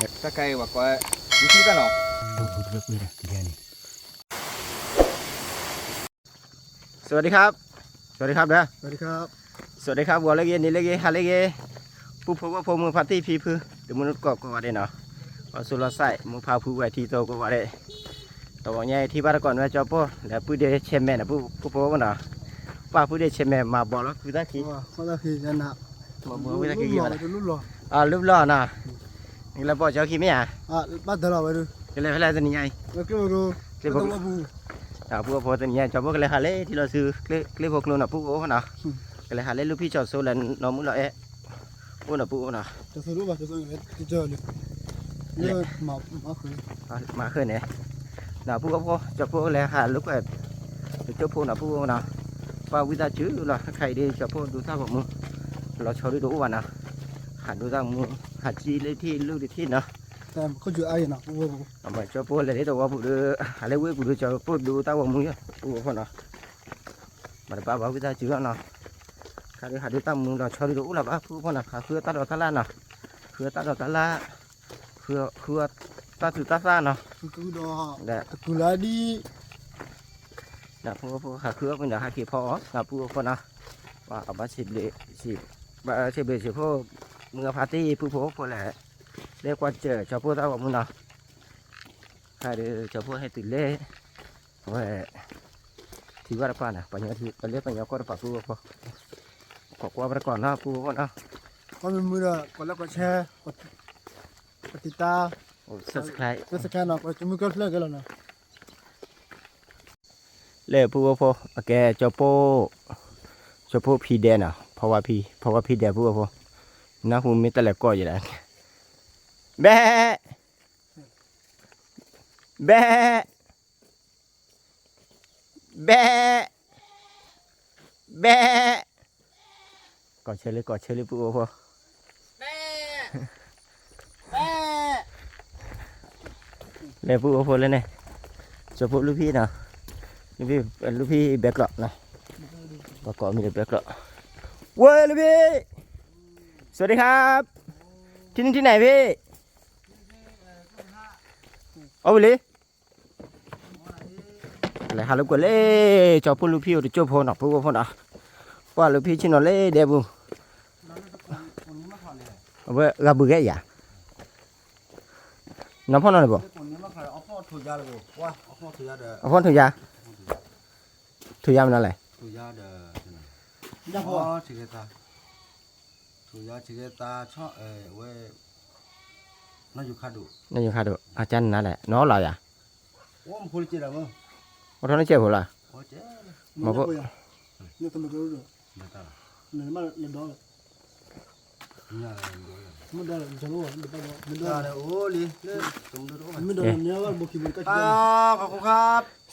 တၢ်ခါအံၤပှၤကိးဝဲ ဝံထံတၢ်နီၤ สวัสดีครับ สวัสดีครับเด้อ สวัสดีครับ สวัสดีครับ ဂီၤလၢအဂ့ၤ နံၤလၢအဂ့ၤ ဟါလၢအဂ့ၤ ပုၢ်ဖိဝဲၢ်ဖိ မုၢ်ဖါတံၢ်ဖံဖု တမုၢ်နကိးကိးဂၤဒဲးနီၤ အီၤဆူလီၤစဲး မုၢ်ဖါဖုဝဲထံသိကိးဂၤဒဲး တဝီညါအံၤ ထံၣ်ဘၣ်တကိးနွဲကၠီပိၢ် ဒီးပုၢ်ဒ့ဆဲမဲာ်နီၤ ပုၢ်ဖိဖိနီၤ ပၢ်ပုၢ်ဒ့ဆဲမဲာ် မၤဘီးလီၤ ကုသၣ်ခံ မၤဘီးဝံသးခံ မၤဘီးဝံသးခံ လၢလီၢ်နီၤ နကလဲၤပိာ်ကၠီခံမ့ၢ်ဧါ ဘၣ်တၢ်လီၤဝဲဒု ကလဲၤဖဲလဲၣ်တနံၤညါအံၤ ကျိဖိ ပုၢ်ဖိတနံၤညါ ကၠီဖိကလဲၤဟးလၢထံလီၤဆူ ကျိဖိကျိနီၤ ပုၢ်ဖိနီၤ ကလဲၤဟးလၢလူၢ်ဖံၣ်ကၠီဆိလၢနီၢ်မုၢ်လီၤအဲၣ် အိၣ်နီၤ ပုၢ်ဖိနီၤ မၤဃုာ်န့ၣ် ဒီးပုၢ်ဖိ ကၠီဖိကလဲၤဟးလိာ်ကွဲ ကၠိဖိနီၤ ပုၢ်ဖိနီၤ ပၢ်ဝံသးစူၤလီၤ ခဲအံၤဒ်ကၠီဖိဒိးတၢ်ဂီၤမူ လီၤဆီဒုတအိၣ်ဘၣ်နီၤ ဟးဒိးတၢ်မူ ဟးကံလၢထံၣ်လူၢ်တထံၣ်နီၤ ကၠီဖိလဲၤလၢတဝီပူၤဒီး ဟးလၢဝ့ၢ်ပူၤဒီး ကၠီဖိဒိးတၢ်ဂီၤမူ ပုၢ်ဖိနီၤ မၤတဘၣ်ဘၣ်ဝံသးစူၤလီၤနီၤ ခါဒုးဟးဒိးတၢ်မူလီၤဆီဒုတအိၣ်လၢၤဘၣ် ပုၢ်ဖိနီၤ ဟးဃုအီၣ်တၢ်ဒိးတၢ်လၣ်နီၤ ဃုအီၣ်တၢ်ဒိးတၢ်လၣ် ဃုအီၣ်တၢ်သူတၢ်သၣ်နီၤ ဒီး တကူလၢဒ် ဒီးပုၢ်ဖိဟးဃုအီၣ်ကွံာ်ဒီးဟးက့ၤဖီအီၤ ဒီးပုၢ်ဖိနီၤ ဘၣ်ဘၣ်ဆံးဘျုး ဘၣ်ဆံးဘျုးဆံးဖိ မုၢ်ဖါတံၢ်ပုၢ်ဖိဖိလဲၣ် လၢကွၢ်စၢၤကၠီဖိတၢ်ဂီၤမူနီၤ ခါဒီးကၠီဖိဟဲတုၤလၢ အဝဲ ထံဝၢ်တပၤန့ၣ် ပှၤညီထံ ပလဲပှၤညီကီၢ်တပၤပုၢ်ဖိ ကိးကွၢ်ပတကိးနီၤ ပုၢ်ဖိနီၤ ကွၢ်မုာ်မုာ်ဒီး ကိးလၢကိးဆဲ ပတံတၢ် subscribe subscribe နီၤ ကိးမုာ်ကၢဖျၢၣ်ကဲလီၤနီၤ လၢပုၢ်ဖိ အကဲကၠီဖိ ကၠီဖိဖံဒဲနီၤ ဖီဝါဖံ ဖီဝါဖံဒဲပုၢ်ဖိ နၢ်ဟူမ့ၢ်တၢ်လဲၤကိးယဲဒၣ် ဘဲ ဘဲ ဘဲ ဘဲ ကိးဆၢလံ ကိးဆၢလံပုၢ်ဖိ လၢပုၢ်ဖိလၢန့ၣ် ကၠီဖိလူၢ်ဖံနီၤ လူၢ်ဖံ လူၢ်ဖံဘဲကျိးနီၤ ပကိးမံၤဒီးဘဲကျိး ဝဲလူၢ်ဖံ สวัสดีครับ ที่นี่ที่ไหนพี่ အိၣ်ဝံၤလံ လဲၤဟးလိာ်ကွဲလၢ ကၠီဖိလူၢ်ဖံအိၣ်တကၠိၢ်ဖိနီၤ ပုၢ်ဖိနီၤ ပှၢ်လူၢ်ဖံဆ့ၣ်နီၤလၢဒဲပူၤ အဝဲဂၤဘုးဂဲၤယၤ နီၢ်ဖီၣ်နီၢ်န့ၣ်ဘၣ် အဖီၣ်ထူယါ ထူယါမနုၤလဲၣ် နီၢ်ယိၤခါဒိၣ် အကါနၤလဲၣ် နီၢ်လီၤယၤ အိၣ်ထီၣ်န့ၢ်ကဲၢ်ဖိလီၤ မ့ၢ်ဖိ သ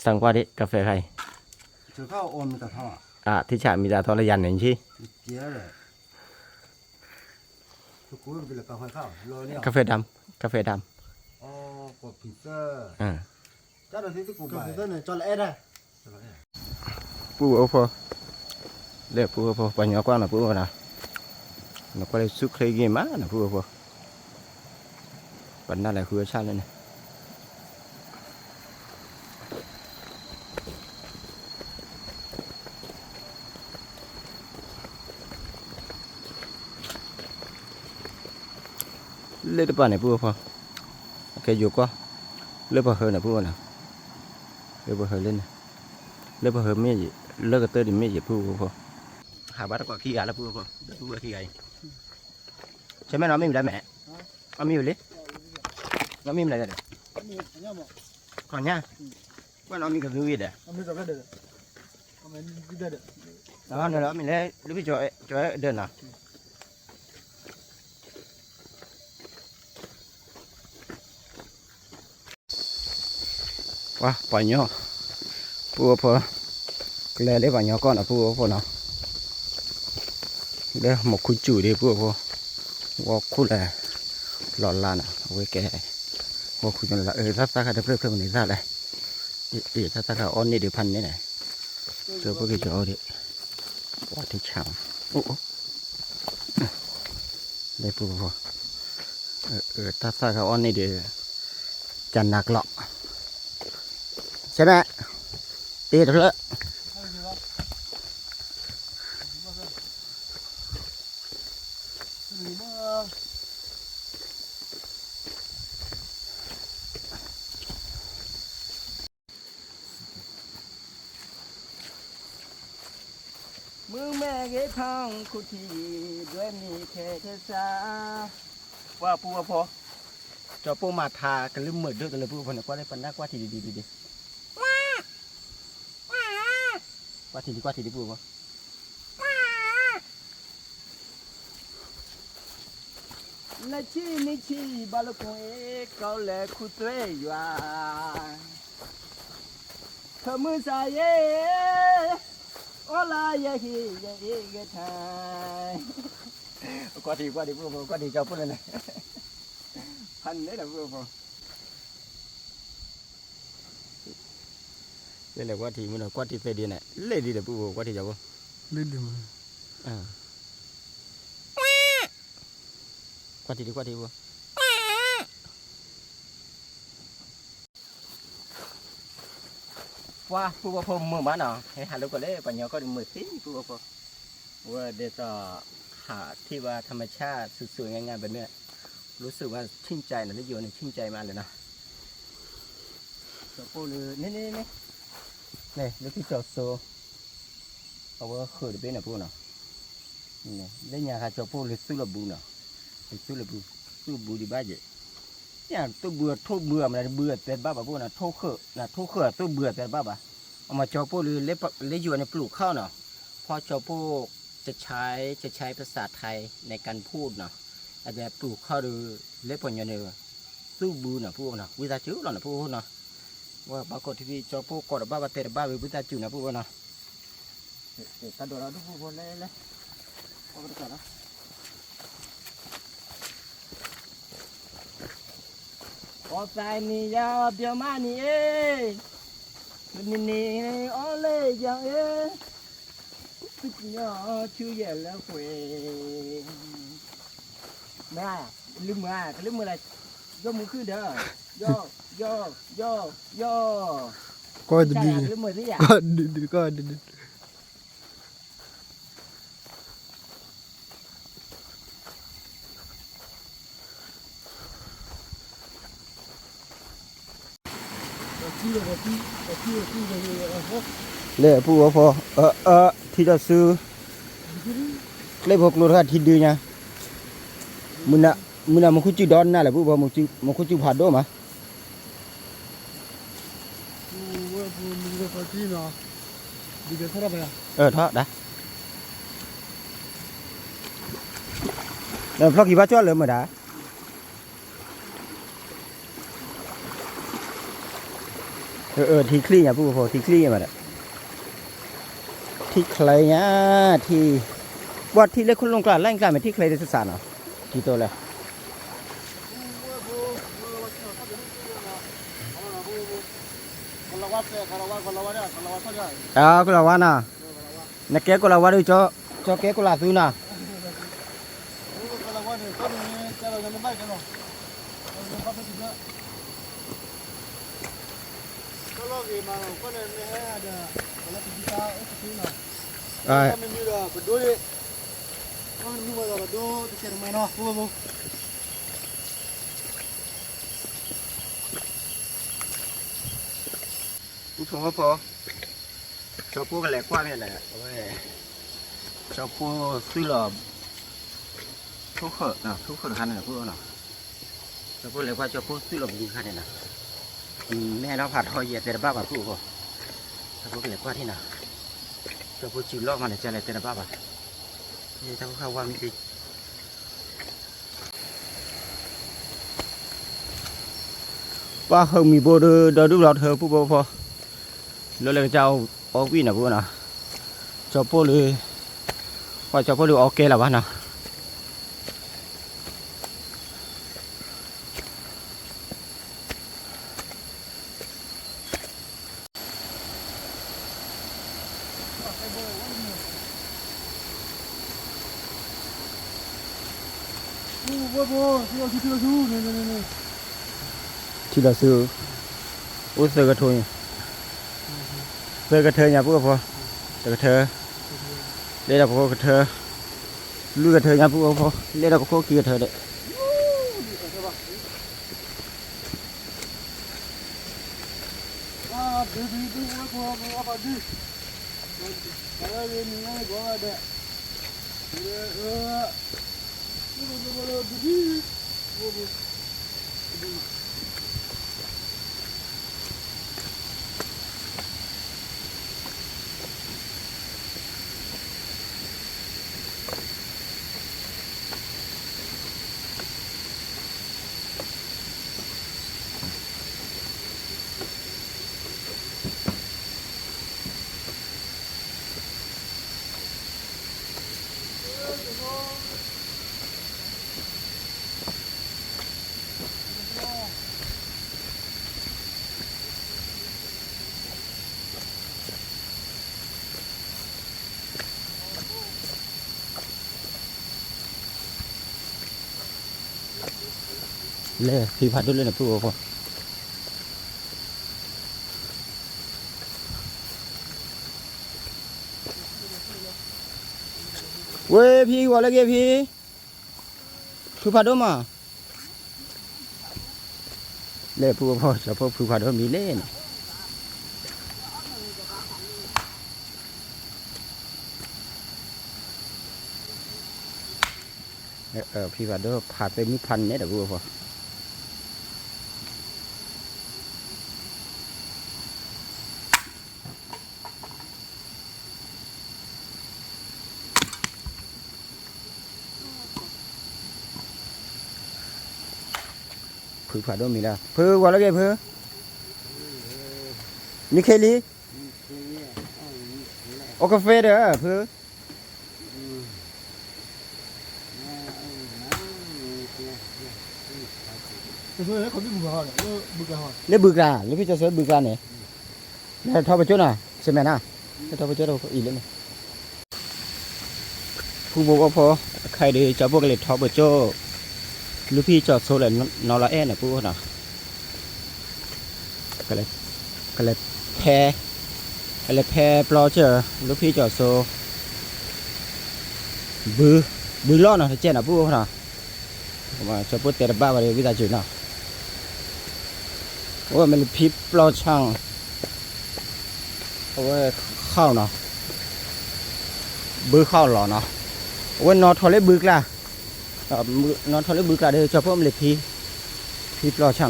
ံကွၢ်ဒံး ကၢ်ဖဲခါအံၤ အထံဆၣ်မံသးထီလၢယၤန့ၣ်ဆံ ကၢ်ဖဲဒၢမ် ကၢ်ဖဲဒၢမ် ပုၢ်ဝဲၢ်ဖိ လၢပုၢ်ဝဲၢ်ဖိ ပှၤညီကွၢ်နီၤ ပုၢ်ဝဲၢ်ဖိနီၤ နကွၢ်လၢဆူၣ်ချ့ဂ့ၤမးနီၤ ပုၢ်ဝဲၢ်ဖိ ပနၢ်လဲၤဃုအဆၣ်လၢန့ၣ် လၢတပၤန့ၣ် ပုၢ်ဝဲၢ်ဖိ အကဲယိၤကီၢ် လၢပှၤဟၢန့ၣ် ပုၢ်ဝဲၢ်နီၤ လၢပှၤဟၢလၢန့ၣ် လၢပှၤဟၢမ့ၢ်ယံၤ လၢကတၢၢ်ဒံးမ့ၢ်ယံၤ ပုၢ်ဝဲၢ်ဖိ ဟးဘၣ်တကိးခံဂၤလၢပုၢ်ဝဲၢ်ဖိ လၢပုၢ်ဝဲၢ်ခံဂၤအံၤ ဆၢမဲာ်နီၢ်မံမတၤမဲာ် အီၣ်မံဝံၤလံ နီၢ်မံမတၤဒီး ခီညါ ကွၢ်နီၢ်မံကဒုဂ့ၤဒီး နလၢမံၤလၢ လူၢ်ဖံကၠီဒၢးနီၤ ပှၤပှၤညီ ပုၢ်ဝဲၢ်ဖိ ကျဲလၢပှၤညီကီၢ်နီၤ ပုၢ်ဝဲၢ်ဖိနီၤ လၢမိၢ်ခူစူၣ်ဒံး ပုၢ်ဝဲၢ်ဖိ ဝီခိၣ်လဲၣ် လီၤလါနီၤ အဝဲကဲ ဝီခိၣ်ကၠီလီၤလါ အၢ တၢ်သၣ်ခါတဖျၢၣ်ဖျၢၣ်မနုၤသၣ်လဲၣ် အံၤ တၢ်သၣ်ခါအီၣ်န့ၢ်ဒံးဖးန့ၣ်န့ၣ် ကၠိဖိက့ၤကၠီအိၣ်ဒံး ပှၤထံဆၣ် အိၣ်အိၣ် လၢပုၢ်ဝဲၢ်ဖိ အတၢ်သၣ်ဂၤအီၣ်န့ၣ်ဒီး ကနၤကျိး, ဆဲမဲ, တ့တဖျၢၣ် မုၢ်မဲာ်ဂ့ၤထီၣ်ခူၣ်ထံး ဒွဲၣ်မံၤခဲခဲဆး, ပှၤပူဝဲဖိ, ကၠီပိၢ်မၤထါကလုၢ်မုာ်ဒိၣ်တလၢပူဝဲဖိန့ၣ် ကွၢ်လၢပနၢ်ကွၢ်ထံဒ်ဒ်ဒ်ဒ်, ကွၢ်ထံဒ်ကွၢ်ထံဒ်ပူဝဲဖိ, လၢဆံနံၣ်ဆံဘၣ်လၢကိးအ့ၣ် ကီးလဲၤခူသူၣ်ယွၤ ခမုၢ်စးယဲ, အိၣ်လၢယဟံၣ်ယအ့ၣ်ဂဲၤထါ, ကွၢ်ထံကွၢ်ထံပူဖိ ကွၢ်ထံကၠီပိၢ်လၢန့ၣ်, ဖးန့ၣ်လၢပူဖိ, လဲၤလဲၤကွၢ်ထံမုၢ်နီၤ ကွၢ်ထံသ့ဒ်န့ၣ် လဲၤဒ်ဒီးပူဖိ ကွၢ်ထံကၠီပိၢ်, လဲၤဒ်မုၢ်, ကွၢ်ထံဒ်ကွၢ်ထံပူ ပှၤပူဝဲဖိမုာ်မးနီၤ ဟဲဟးလိာ်ကွဲလၢပှၤကညီကီၢ်ဒီးမုာ်သံပူဝဲဖိ, ဝဲဒ်သိး ဟးထံၣ်ဘၣ် ธรรมชาติ สวยๆ งามๆ แบบนี้ รู้สึกว่าชื่นใจนะ ได้อยู่นี่ชื่นใจมากเลยนะ ကၠီပိၢ်လၢ န့ၣ်န့ၣ်န့ၣ် န့ၣ် လၢခံကၠီစိ အဝဲဃုာ်တဘ့ၣ်န့ၣ်ပူနီၤ, လၢညါခါကၠီပိၢ်လၢသူၣ်လီၤဘုနီၤ, လၢသူၣ်လီၤဘု, သူၣ်ဘုဒံးဘၣ်ယဲ, ယသူၣ်ဘုထိၣ်ဘုအမနုၤတဘုအသဲတဘၣ်ဘၣ်ပူနီၤ, ထိၣ်ဃုာ်, နၤထိၣ်ဃုာ်အသူၣ်ဘုအသဲတဘၣ်ဘၣ်, အမၤကၠီပိၢ်လၢ လၢယိၤန့ၣ်ပျူၤခီၣ်နီၤ, ဖီကၠီပိၢ် จะใช้ จะใช้ภาษาไทย ในการพูด เนาะ အဝဲပျူၤခီၣ်ဒီး လၢပှၤကညီန့ၣ် သူၣ်ဘုနီၤ ပူနီၤ ဝံသးစူၤလီၤနီၤ ပူနီၤ, ဝဲဘၣ်ကိးထံဖံး ကၠီပိၢ်ကိးတဘၣ်ဘၣ်သဲတဘၣ်ဝံ ဝံသးစူၤနီၤ ပူနီၤ, တၢ်ဒိးဒီးဒူၣ်ပူဖိလဲၣ်လဲၣ်, အီၣ်ပတကးလီၤ အီသးနံၤယါ အီပျီမးနံၤအ့, မနံၤနံၤအီလၢယၤအ့, သူၣ်ကညီဆူယဲၢ်လၢဃွဲ, မၤ, ကလုၢ်မုာ်ဧါ, ကလုၢ်မုာ်လၢ, ယီၢ်မုာ်ခုၣ်ဒီး, ယီၢ်, ယီၢ်, ယီၢ်, ယီၢ်, ကီၢ်ဒုဒု, ကလုၢ်မုာ်သ့ဧါ, ကီၢ်ဒုဒု, ကီၢ်ဒုဒု လဲၤအပူၤဝဲဖိ, အၢ အၢ ထံဒီးဆူ, ကျဲဖိကျိတခါထံဒုညါ, မုၢ်နၤမုၢ်နၤမူခိၣ်စူၣ်ဒီနၤလဲၣ်ပူၤဖိ, မူခိၣ်စူၣ်ဖးဒိၣ်မး ထီၣ်ဒၣ်, ဖျီၣ်ခံဘၣ်ကၠီၣ်လၢမတၤ, ထံချံညါပူၤဖိ, ထံချံညါမးဒီး, ထံချံညါ, ထံ, ပှၤထံလၢခိၣ်လိၣ်ကျါ လၢကျါမ့ၢ်ထံချံတစးနီၤ, ထံတိလဲၣ် ကလီၤဝါနီၤ, နကဲကလီၤဝါနီၤ, ကၠီကဲကလီၤသူနီၤ, ပူဖိ, ကၠီဖိကလဲၤကွၢ်မ့ၢ်လဲၣ်, အဝဲ, ကၠီဖိသူၣ်လီၤ, ထိၣ်ဃၢၤ, ထိၣ်ဃၢၤတခါန့ၣ်လီၤ, ကၠီဖိလဲၤကွၢ်ကၠီဖိသူၣ်လီၤဘုခါန့ၣ်လီၤ, မ့ၢ်ဒီးဖးထီယဲၢ်သဲတဘၣ်ဘၣ်ပူဖိ, ကၠီဖိကလဲၤကွၢ်ထံၣ်နီၤ, ကၠီဖိစုလီၢ်မးန့ၣ် ကလဲၤသဲတဘၣ်ဘၣ်, တၢ်ဖိခါဝါမ့ၢ်သ့ ပှၤဟုးမံၤဘိဒီး ဒီဒူၣ်လီၤထၢပူဖိဖိ, လၢလၢကစၢ်အီၣ်ဝံၣ်နီၤပူနီၤ, ကၠီပိၢ်လၢ, ပှၤကၠီပိၢ်လၢအီၣ်ကဲလီၤဘၣ်နီၤ. ပူဖိ ထံလီၤဆူ, အိၣ်သၢကထိ, သၢကထၢညါ ပုၢ်ဖိ, တကထၢ, လဲၤဒီးပခိၣ်ကထၢ, လွံၢ်ကထၢညါ ပုၢ်ဖိ, လဲၤဒီးပခိၣ်ခံကထၢဒီး လဲၤဖံးဖးဒိၣ်လၢန့ၣ် ပုၢ်ဖိ, ဝဲဖံးဝဲလၢက့ၤဖံး, ဖုဖးဒိၣ်မး, လဲၤ ပုၢ်ဖိ ကၠီဖိ ဖုဖးဒိၣ်မံၤလဲၣ်န့ၣ် ဖံဖးဒိၣ်ဖးသ့မုၢ်ဖးန့ၣ်ဒီး ပုၢ်ဖိ ဖုဖးဒိၣ်မံၤလၢ ဖုဂီၤလၢက့ၤဖု, မံခ့လံ, အိၣ်ကဖဲဒီးဖု လၢဘုကျါ လၢဖံကၠီဆိဘုကျါန့ၣ်, လဲၤထီၣ်ပကၠိၣ်နီၤ ဆမဲာ်နီၤ, လဲၤထီၣ်ပကၠိၣ်တအံၤလၢန့ၣ် ဖုဖိဝီဖိ, အခါအံၤဒီး ကၠီဖိကလဲၤထီၣ်ပကၠိၣ် လူၤဖံကၠီဆိလၢနီၤလီၤအဲၣ်န့ၣ် ပုၢ်ဖိနီၤ, ကလဲၤဖဲ, ကလဲၤဖဲပျီဆၢ လူၤဖံကၠီဆိ ဘု, ဘုလီၢ်နီၤ တကဲနီၤ ပုၢ်ဖိနီၤ, ကၠီဖိတဲတဘၣ်ဘၣ်ဒီး ဝံသးစူၤနီၤ, အဝဲမ့ၢ်လၢဖံပျီဆၣ် အဝဲဃီနီၤ, ဘုဃီလီၤနီၤ, အဝဲနီၣ်ထီၣ်လၢဘုကျါ, နီၣ်ထီၣ်လၢဘုကျါဒီး ကၠီဖိမ့ၢ်လၢဖံ, ဖံ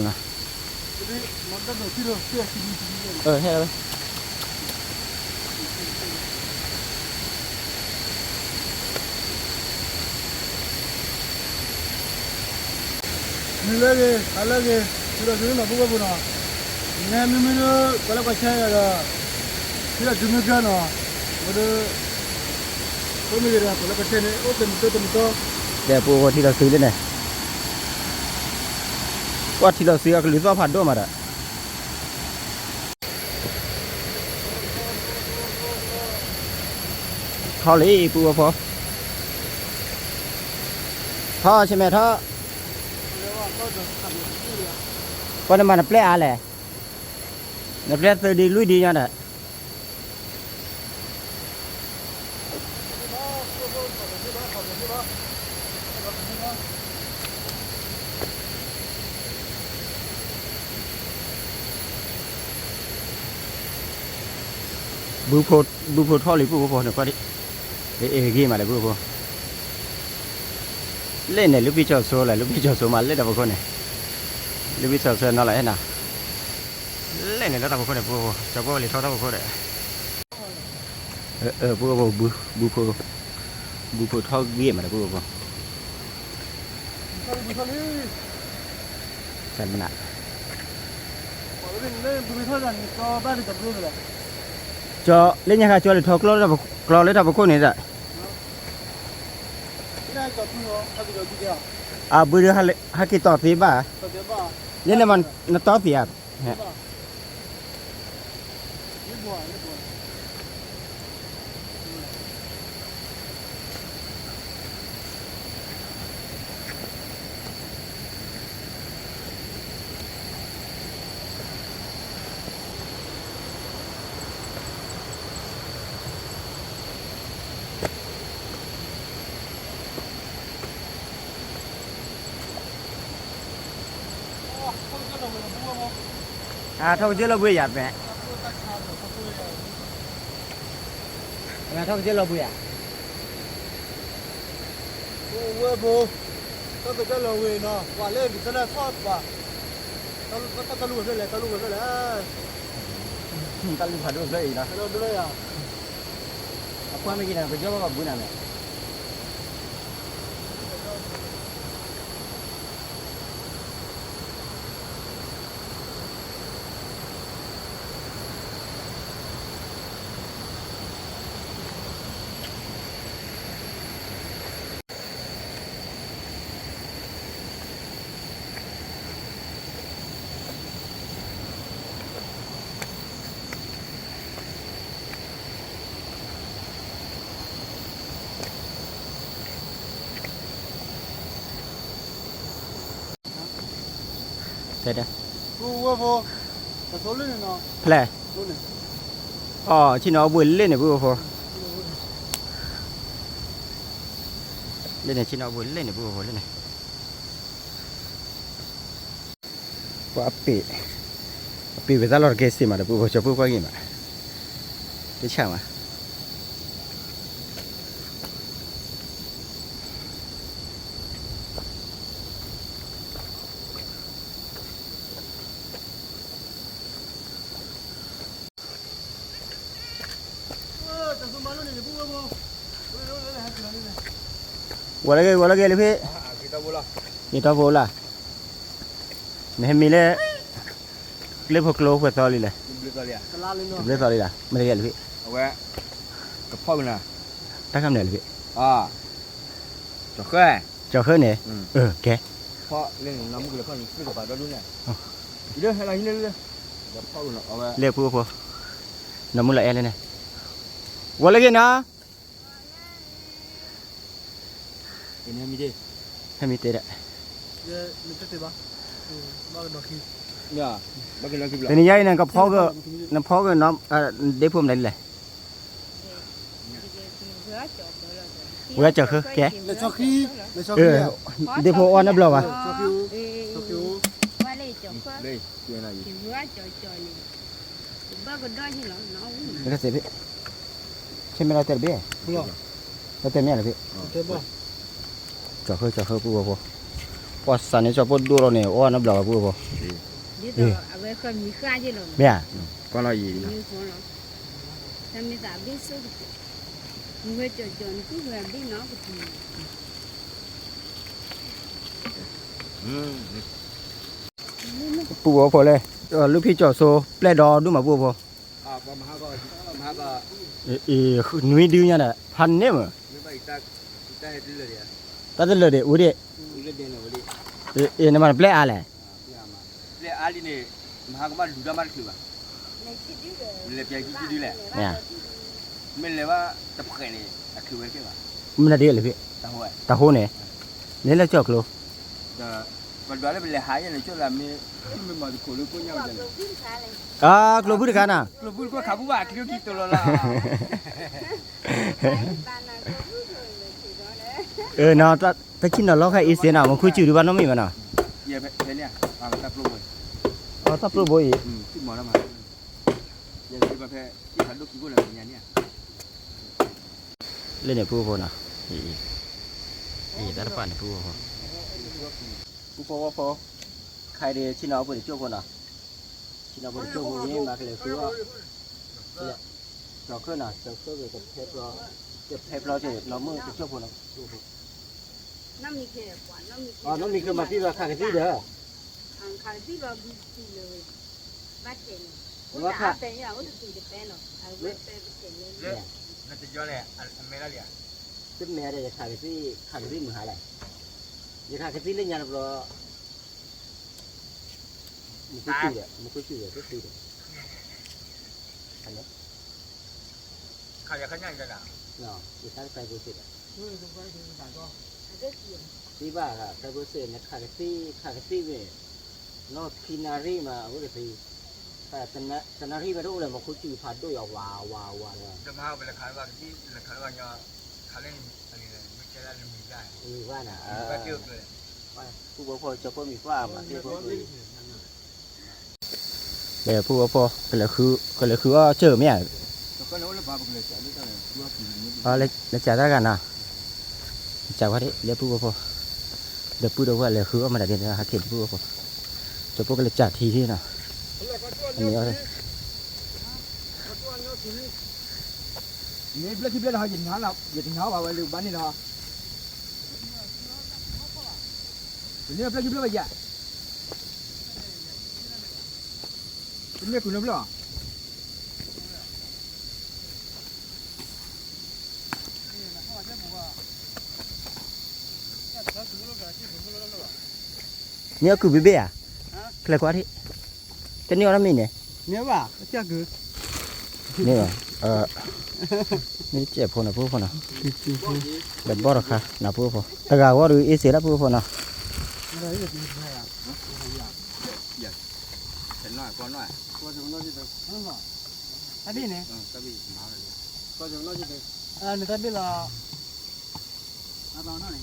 ပျီဆၣ်နီၤ, ဟဲ မုၢ်လၢဂ့ၤ ဟါလၢဂ့ၤ သုးဒီးသုးနီၤ ပုၢ်ဖိဖိနီၤ, နဲမ့မ့ၢ်လၢ ကွၢ်လၢကွၢ်ဆဲဒီး သုးဒီးသုးမုၢ်ကၢနီၤ, ဝဲဒၣ် ဖိမ့ၢ်ဂ့ၤဒီး ကွၢ်လၢကွၢ်ဆဲန့ၣ် အိၣ်တမံၤတမံၤ, တဲပူဖိထံၣ်ဒီးသုးလၢန့ၣ်, ကွၢ်ထံၣ်ဒီးသုးအကလုၢ်သီၣ်ဖးဒိၣ်မးဒီး ထီၣ်လံ ပုၢ်ဖိဖိ, ထီၣ်ဆ့မဲာ်ထီၣ်, ပှၤနမၤနပျဲၢ်အါလဲၣ်, နပျဲၢ်သုးဒံလွံၢ်ဒံညါဒီး ဘုဖိထီၣ်လံ ပုၢ်ဖိဖိန့ၣ် ကွၢ်ဒံး, အ့ၣ်ဂ့ၤမးဒီး ပုၢ်ဖိ, လဲၣ်န့ၣ် လူၤဖံကၠီဆိလဲၣ်, လူၤဖံကၠီဆိမး လဲၣ်တၢ်ဖီခိၣ်န့ၣ်, လူၤဖံကၠီဆိနီၤလီၤအဲၣ်နၤ, လဲၣ်န့ၣ်လၢတၢ်ဖီခိၣ်န့ၣ် ပုၢ်ဖိ, ကၠီဖိလံၤထီၣ်တၢ်ဖီခိၣ်ဒီး ပုၢ်ဖိ, ဘုဖိထီၣ်ဂ့ၤမးဒီး ပုၢ်ဖိ, ကနၣ်, ကၠီလၢညါခါ ကၠီလဲၤထီၣ်ကျီလၢတၢ်ဖီခိၣ်န့ၣ်ဒီး အဘုဒီး ဟဲက့ၤတီၢ်သ့ဘၣ်, လၢနမၤနတီၢ်သ့ဧါ, လၢဘိး, လၢဘိး, အထီၣ်ကစၢၢ်လီၤဘှံးယၤပဲ, အထီၣ်ကစၢၢ်လီၤဘှံးယၤ, ဝဲဖိ, ထီၣ်ကစၢၢ်လီၤဝ့ၤနီၤ ပှၤလၢဒ်သိးလၢထီၣ်ပှၤ, တၢ်လူၢ်ဝဲဖျၢၣ်လဲၣ် တၢ်လူၢ်ဝဲဖျၢၣ်လဲၣ်, တၢ်လူၢ်ဖးဒိၣ်ဖျၢၣ်အံၤနီၤ, အကွၢ်မ့ၢ်က့ၤနၤ ပကစၢၢ်ဘၣ်ပှၤဘှံးနၤန့ၣ် တဲဒၣ်, ဖဲလဲၣ်, အီၣ်ဆ့ၣ်နီၤအီၣ်ဘှံးလၢန့ၣ် ပုၢ်ဖိ, လၢန့ၣ် ဆ့ၣ်နီၤအီၣ်ဘှံးလၢန့ၣ် ပုၢ်ဖိလၢန့ၣ် ပှၤအပ့ၤ, အပ့ၤဝဲသၣ်လီၤတကဲစ့ၢ်မးဒီး ပုၢ်ဖိ ကၠီၤပှၢ်ကွၢ်ဂ့ၤမး, တဆၣ်မး ဂီၤလၢဂ့ၤ ဂီၤလၢဂ့ၤလံဖဲ, ယတီၢ်ဖိလီၤ, နဟဲမံၤလၢ ကျ့ဖိကျိဖိသီလံလဲၣ်, တဘျုးသီလံလီၤ မ့ၢ်တဂ့ၤလံဖဲ, အဝဲ ကဖီၣ်ကနၤ, တၢ်ခါမနုၤလံဖဲ, ကၠီၤဃၢ, ကၠီၤဃၢန့ၣ်, ကဲ, လၢပုၢ်ဖိ, နီၢ်မုၢ်လီၤအဲၣ်လၢန့ၣ်, ဂီၤလၢဂ့ၤနီၤ ဟဲမံၤတဲဒၣ်, တနံၤညါအံၤန့ၣ် ကဖီက, နဖီက, ဒ့ဖိမနုၤလဲၣ်, ဝဲကၠီၤဃၢကဲ, ဒ့ဖိအီၣ်နဘျီဘၣ်, ဆဲမ့ၢ်လီၤတဲတဘ့ၣ်, တတဲမ့ၢ်လီၤဖဲ, ကၠီၤဃၢ ကၠီၤဃၢ ပုၢ်ဖိဖိ, ပှၤစးန့ၣ် ကၠီၤပိၢ်ဒိၣ်လီၤန့ၣ် အီၣ်နဘျီဘၣ် ပုၢ်ဖိဖိ, မ့ၢ်ဧါ, ပုၢ်ဖိဖိလဲၣ်, လူၢ်ဖံးကၠီၤစိ ပျဲၢ်ဒီဒူၣ်မး ပုၢ်ဖိဖိ, နွံဒုညါဒီး ဖးန့ၢ်မး, တၢ်တလၢာ်ဒံး အိၣ်ဒံး, နမၤနပျဲၢ်အါလဲၣ်, ပျဲၢ်အါလံန့ၣ်, မဟါကဘၣ်လူၤတၢ်မးတချုးဘၣ်, လဲၤပျဲခံဒုလဲၣ်, မ့ၢ်လဲၤဘၣ်တဖှဲးန့ၣ် အချုးဝဲတကဲဘၣ်, မနုၤဒ်လဲၣ်ဖဲ, တၢ်ဟိန့ၣ်, န့ၣ်လၢကၠီၣ်ကျိ ပဒွးလၢပလဲၤဟးယဲၢ်န့ၣ် ကၠိၣ်လၢမ့ၢ်, မ့ၢ်မၤတခိၣ်လၢကိၣ်ညါဝဲဒၣ်န့ၣ်, အကျိဘုတခါနၤ, ကျိဘုတခိၣ်ခးဘုဘၣ် အချံအိၣ်ခံတိၤလီၤလီၤ, တဆံနီၤလီၤခါအံၤစ့ၢ်နီၤ မ့ၢ်ခူစူၣ်ဒုးဘၣ်နီတမံၤဘၣ်နီၤ, တၢ်ပျိဘိအံၤ, လၢန့ၣ်ပုၢ်ဖိနီၤ, အံၤတၢ်တဖၣ်န့ၣ်ပုၢ်ဖိ, ပုၢ်ဖိဝဲဖိ, ခါအံၤဒီး ဆ့ၣ်နီၤအီၣ်ဘှံးတကၠိၢ်ဖိနီၤ, ဆ့ၣ်နီၤအီၣ်ဘှံးတကၠိၢ်ဖိန့ၣ် မၤကလဲၤဃုအီၣ်, ကၠီၤဃၢနီၤ ကၠီၤဃၢကဖဲဖျီ, ကဖဲဖျီက့ၤ နီၢ်မုၢ်တကၠိၢ်ဖိနီၤ, နီၢ်မံၤကမၤသံလီၤခးကသံၣ်ဒီး, တမဲာ်ဒီး ယခးကသံၣ် ခးကသံၣ်မုၢ်ဟါလဲၣ်, ယခးကသံၣ်လၢညါတဘျီ, မူခိၣ်စူၣ်ဒီး မူခိၣ်စူၣ်ဒီး တသံဒီး, ယခးကသံၣ်ဒီး, သံဘၣ် တၢ်ဖိစ့ၢ် နခးကသံၣ် ခးကသံၣ်မ့ၢ်, နီၢ်ခံနၣ်ရံၣ်မး အဝဲကသံၣ်, တနၣ်ရံၣ်မးတအိၣ်လၢၤ မူခိၣ်စူၣ်ဖးဒိၣ်ယီၤဝးဝးဝးလီၤ, မုၢ်ဘၣ်နၤ, ပုၢ်ဖိဖိ ကၠီၤဖိမံၤပှၢ်မး သ့ၣ်ဖိဖိအံၤ, မ့ၢ် ဒီးပုၢ်ဝဲၢ်ဖိ ကလဲၤဃုအီၣ်စၢၢ်မ့ၢ်ဧါ, လဲၤစးတၢ်ဂၤနီၤ, လဲၤစးဝဲဒၣ် လၢပုၢ်ဝဲၢ်ဖိ, ဒီပုၢ်ဒီဝဲၢ်လဲၤဃုအီၣ်မတၤဒ်န့ၣ် ဟဲက့ၤဒီပုၢ်ဝဲၢ်ဖိ, ဒီပုၢ်ကလဲၤစးထံထံနီၤ, န့ၣ်ဘျၢၣ်ခံဘျၢၣ်လီၤ, ယတနၤဘၣ်ဝဲလၢဘၣ်န့ၣ်လီၤ, ယန့ၣ်ဘျၢၣ်ခံဘျၢၣ်ဘၣ်ယၤ တမ့ၢ်ကုၢ်နီဘျီၣ်, မ့ၢ်အကုၢ်ဘ့ၣ်ဘ့ၣ်ဧါ, ဖျဲၣ်ကွၢ်ထံၣ်, တန့ၢ်အီၤတမံၤန့ၣ်, မ့ၢ်ဘၣ်, မ့ၢ်ဘၣ်, မ့ၢ်တစဲးဖိနီၤ ပုၢ်ဖိနီၤ, ဒီးဘီၣ်တခါနီၤ ပုၢ်ဖိ, တဂၤဂီၢ်ဒုးအ့ၣ်စ့လၢပုၢ်ဖိနီၤ, တဘ့ၣ်န့ၣ်, နတဘ့ၣ်လီၤ, နဖံးအီၣ်မနုၤနီၤ, အဝဲန့ၣ် ကၠီၤဃၢအံၤ, ကၠီၤဃၢအံၤ ဃၢ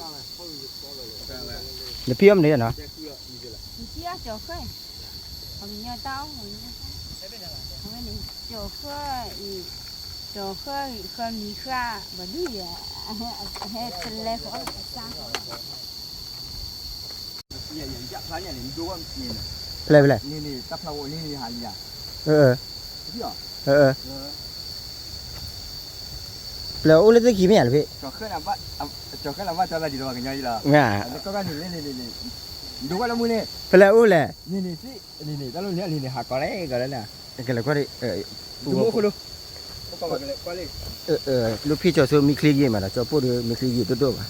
မံၤဃၢ ဘၣ်ဒုးယၤ, ဟဲတလဲဃီအီၣ်တၢ်ဃီ, ဖဲလဲၣ်ဖဲလဲၣ်, ပျဲၢ်အိၣ်လၢသ့ၣ်ခံမ့ၢ်ဧါလၢဖဲ, ကၠီၤဃၢလၢဘၣ်ကၠီၤသးဒ်သိးပှၤကညီလီၤ, ဒိဝဲလၢမူန့ၣ်, ဖဲလဲၣ်အိၣ်လဲၣ်, န့ၣ်န့ၣ် တၢ်လီၢ်န့ၣ် အန့ၣ်န့ၣ် ဟးကိးလဲၣ်ကိးလဲၣ်န့ၣ်, ကလဲၤကွၢ်, ဒုမ့ၢ်အိၣ်ခိၣ်လိ, လူဖံကၠီၤစိမံချံဂ့ၤမးဒီး ကၠီၤပိၢ်ဒီးမံချံဂ့ၤဒိၣ်ဒိၣ်ဘၣ်,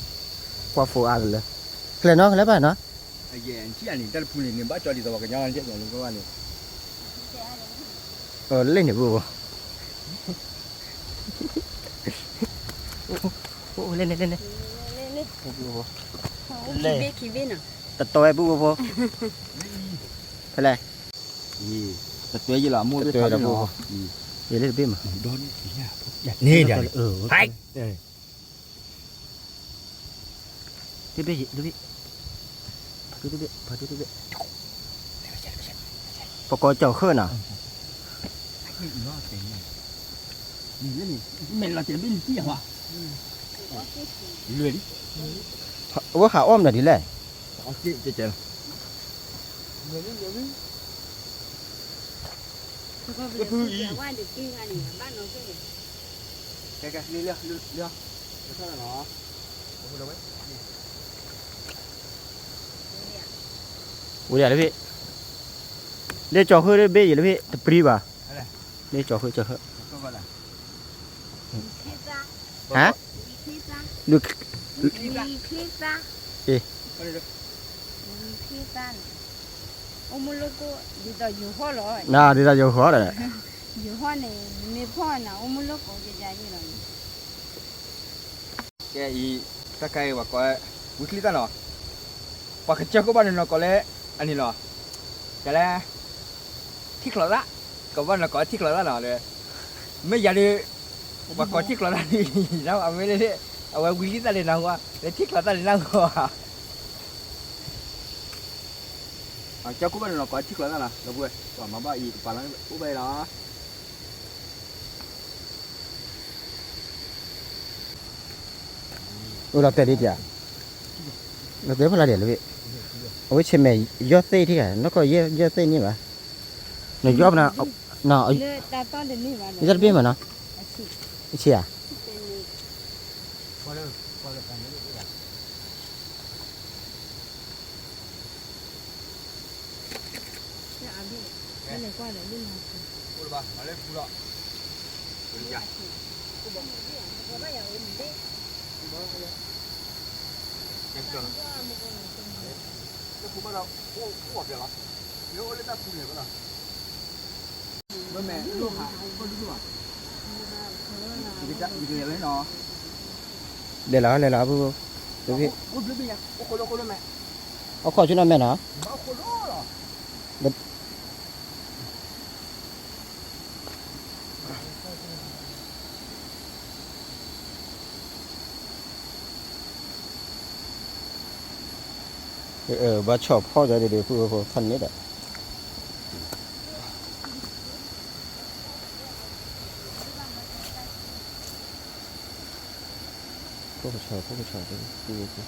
ကွၢ်ဖိအါကလၢ, ကလဲၤနီၤ ကလဲၤဘၣ်နီၤ, အယဲၢ်ထံၣ်အန့ၣ် တၢ်တဖုန့ၣ် န့ၣ်ဘၣ်ကၠီၤဒ်သိးပှၤကညီလီၤန့ၣ်, လၢန့ၣ်ပူၤ အိၣ် အိၣ် လဲၣ် လဲၣ် လဲၣ် လဲၣ်, တတီဝဲပူဖိ, ဖဲလဲၣ်, တတွဲယလီၤ မိၢ်တတွဲဒီးပူဖိ, ယလၢတဘ့ၣ်မး, န့ၣ်ဒီး, တဘ့ၣ် တဘ့ၣ်, ဖးဒိၣ်တဘ့ၣ် ဖးဒိၣ်တဘ့ၣ်, ပကိးကၠီၤဃၢနီၤ, မဲာ်လီၤတဲာ်ဘ့ၣ်လံကံၢ်ယၤ, အဝဲဟးအီၣ်မနုၤဒ်လဲၣ်, ကဲ, ကဲ, ဝံၤလၢဖံ, လၢကၠီၤဃၢဘ့ၣ်ယံၤလၢဖံတပျံၤဘၣ်, လၢကၠီၤဃၢ ကၠီၤဃၢ, ဟါ, ဝံချ့သါ, ဝံချ့သါန့ၣ်, အိၣ်မူလိကိၣ် ဒ်သိးယိၤဟီၣ်လီၤ, ဒ်သိးယိၤဟီၣ်ဒီး, ယိၤဟီၣ်န့ၣ် မ့ၢ်ဖီၣ်နၤ အိၣ်မူလိကိၣ်ကယၤယံၤလီၤန့ၣ်, ကဲအံၤ, တၢ်ခါအံၤပှၤကိး, ဝံချ့သါနီၤ, ပှၤကစၢၢ်ခိၣ်ဘၣ်နီၢ်နီၢ်ကိးလၢ, အန့ၣ်လီၤ, ကလဲၣ် ထံၣ်ချီးသၣ်, ကဘၣ်နီၢ်ကိးထံၣ်ချီးသၣ်နီၤ, မ့ၢ်ယၤဒီး, ပှၤကိးထံၣ်ချီးသၣ်န့ၣ်, အဝဲလၢ, အဝဲဝံလံသၣ်လၢနၢ်ဟူ, လၢထံၣ်ချီးသၣ်လၢနၢ်ဟူ, ကၠီၤခိၣ်ဘၣ်နီၢ်နီၢ်ကိးထံၣ်ချီးသၣ်နီၤ ဒီပုၢ်ဝဲၢ်, ပှၤမၤဘၣ်အံၤကပာ်လီၤအိၣ်ဘၣ်အံၤလီၤ. အိၣ်လီၤတဲာ်ဒ်တၢ်, လီၤတဲာ်ဖီလာ်ဒ်လၢ, အဝဲဆဲးမဲာ်ယီၢ်သ့ၣ်ထံၣ်ဧါ, နီၢ်ကီၢ်ယီၢ်သ့ၣ်န့ၣ်ဘၣ်, နယီၢ်ပနၤ, ယီၢ်တဘ့ၣ်မးနီၤ, ဆံးဧါ. လဲၤလီၤ လဲၤလီၤ, အခီၣ်ဆူၣ်နီၢ်မဲာ်နီၤ. ဘၣ်ဆီၣ်ဖီၣ်ဒီးဒ်ပုၢ်ဖိဖးန့ၣ်ဒီး ဖီၣ်ကဆီၣ် ဖီၣ်ကဆီၣ် ပုၢ်ဖိ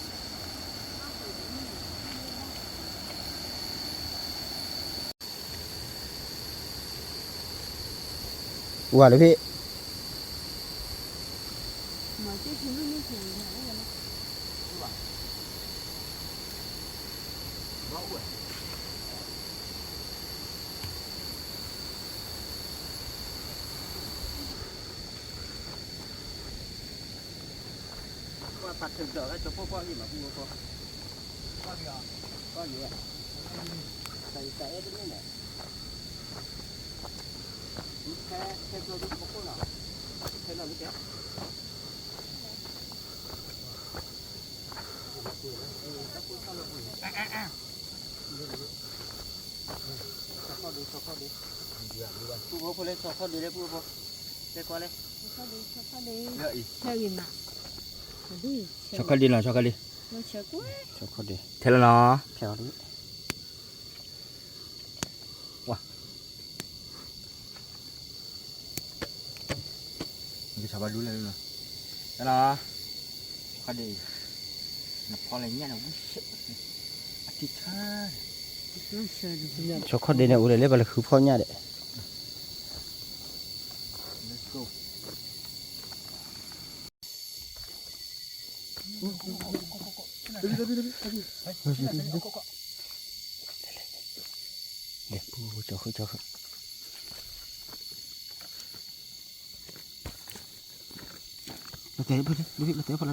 ဝၤလၢဖဲ ပှၤပာ်ထုးဒီးလၢကၠိဖိပှၢ်ဂ့ၤမး ပုၢ်ဖိ ပှၢ်ဂ့ၤ ပှၢ်ဂ့ၤ တၢ်အံၤတၢ်အဲၣ်တမ့ၢ်န့ၣ် ခဲ ခဲကျိဒ်ပခိၣ်နီၤ ခဲလီၤလံကဲ ဆီခီၣ်ဒ့ ဆီခီၣ်ဒ့ ပုၢ်ဖိလၢဆီခီၣ်ဒ့လၢပုၢ်ဖိ တဲကွၢ်လၢ ဆီခီၣ်ဒ့နီၤ ဆီခီၣ်ဒ့ ထဲလီၤနီၤ ထဲလီၤနီၤ ဝါ နကဆါဘၣ်ဒူလဲၣ်လီၤ တၢ်လီၤ ခီၣ်ဒ့ နဖီလဲၣ်ညၣ်န့ၣ် ဝံၣ်ဆၢ အထံဆၢ ဆီခီၣ်ဒ့န့ၣ် အိၣ်ဒီးလၢပှၤလၢဃုဖီၣ်ညၣ်ဒီး လဲၤပူၤ ကၠီဃၢ ကၠီဃၢ လီၤတဲာ်ဖီလာ်ဘ့ၣ် လီၤတဲာ်ဖီလာ်ဘ့ၣ် ပှၤ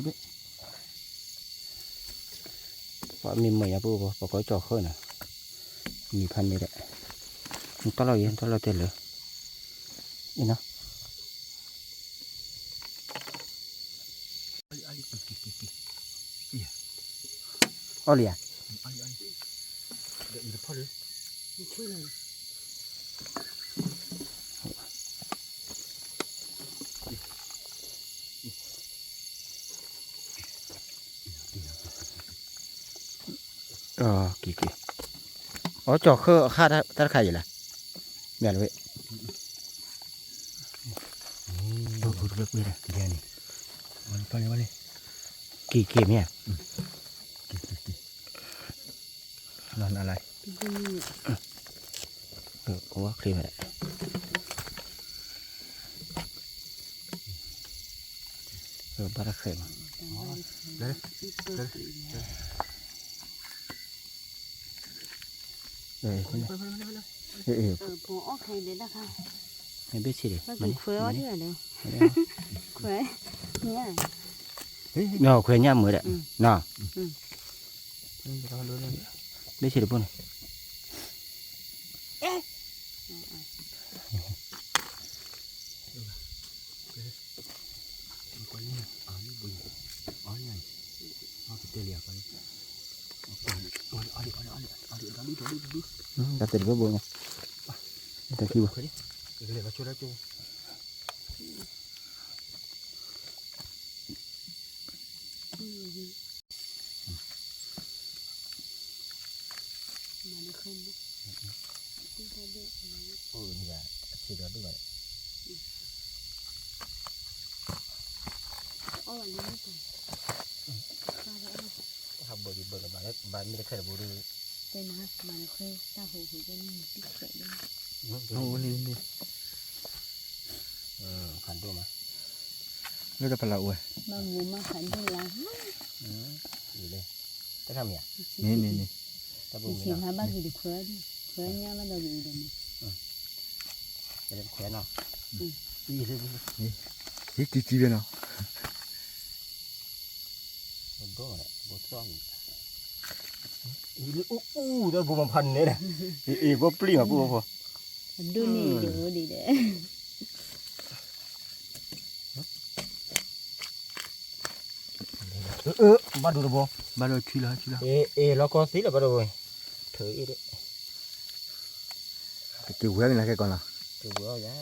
မ့ၢ်မၢယၤပအိၣ်ဘၣ် ပှၤကိးကၠီဃၢန့ၣ် မံၤဖးန့ၣ်ဒီး နတၢ်လီၢ်ယဲ နတၢ်လီၢ်တဲလၢ အံၤနီၤ အီၣ်လံဧါ က့ၤက့ၤ အီၣ်ကၠီဃၢအခါတၢ်တခါအံၤလဲၣ် မ့ၢ်လၢဝဲ က့ၤက့ၤမ့ၢ်ဧါ လီၤနၤလၢ ကဝီချ့ဝဲ ဘၣ်တၢ်ဃဲးမး ဘ့ၣ်ဆ့ၣ်ဒီး ခွဲးအီၣ်ဒံးလဲၣ် ခွဲးညၣ်မုာ်ဒီး နီၤ ဘ့ၣ်ဆ့ၣ်တဘိန့ၣ် တၢ်တဲတဘိဘိညါ တၢ်ခံဘိ အီၣ်ဘၣ်လံမ့ၢ်တၢ် ဟးဘၢၣ်ဒံးဘၢၣ်လီၤ ဘၣ်မ့ၢ်တခဲတဘိဒီး တဲနၤ မၤနခွဲတၢ်ဟိဟိကဲန့ၣ် တံၢ်ခွဲးလၢ အိၣ်လံန့ၣ် ဖးဒိၣ်မး လၢတဖးလၢအိၣ်ဝဲ မၤမူမၤဖးဒိၣ်လၢ အံၤလဲၣ် တၢ်ခါမံၤဧါ မ့ၢ်မ့ၢ်မ့ၢ် တၢ်ပူၤမ့ၢ် ဆံးဖးဘၣ်က့ၤတခွဲးဒံး ခွဲးညါဘၣ်ဒီးက့ၤအံၤဒီးမ့ၢ် တခွဲးနီၤ ဟ့ၣ်ကံကံဝဲနီၤ ဘိၣ်ဒိၣ်မး ဘိၣ်တြီၢ် အံၤလၢအူအူဒီးဘိၣ်မၤဖးန့ၣ်ဒီး အံၤဘိၣ်ပျံၢ်မးပူၤဖိ အဒိၣ်န့ၣ်ဒိၣ်ဒံးဒီး ဘၣ်ဒိတဘိ ဘၣ်ဒိထံလီၤထံလီၤ အ့ၣ်လီၤကီသံလီၤဘၣ်ဒိဝဲ ထုးအ့ၣ်ဒၣ် ကက့ၤဝဲမ့ၢ်လၢကဲကီးလီၤ က့ၤဝဲအီၤယၤ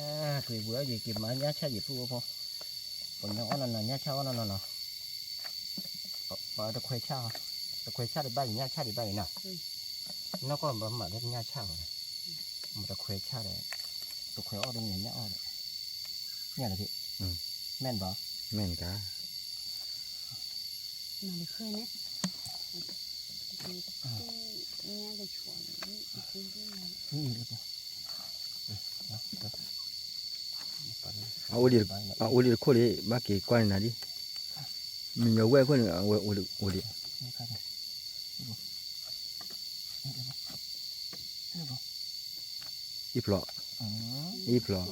က့ၤဝဲအီၤယံၤ က့ၤမၤညၣ်ဆၣ်ယံၤဖုၣ်အီဖိ ပှၤညီအီၣ်နီၢ်နီၢ် ညၣ်ဆၣ်အီၣ်နီၢ်နီၢ်နီၤ ပှၤတခွဲးဆၣ်အီၤ ခွဲးဆၣ်ဒံးဘၣ်အံၤ ညၣ်ဆၣ်ဒံးဘၣ်အံၤနီၤ, နီၢ်ကီၢ်ဘၣ်မၤလၢညၣ်ဆၣ်ဝဲ, မတခွဲးဆၣ်ဒီး, တခွဲးအီၣ်ဒီးညၣ်အီၣ်ဒီး, ညၣ်လၢဖံး, မ့ၢ်ဘၣ်, မ့ၢ်တၢ် မၤတဃၢန့ၣ်, အအိၣ်ဒံးတခိၣ်လံ ဘၣ်က့ၤကွၢ်န့ၢ်နၤဒံး, မ့ၢ်ညီဝဲၢ်ခိၣ်န့ၣ် အဝဲအိၣ်ဒံး, အံၣ်ဖျိး, အံၣ်ဖျိး,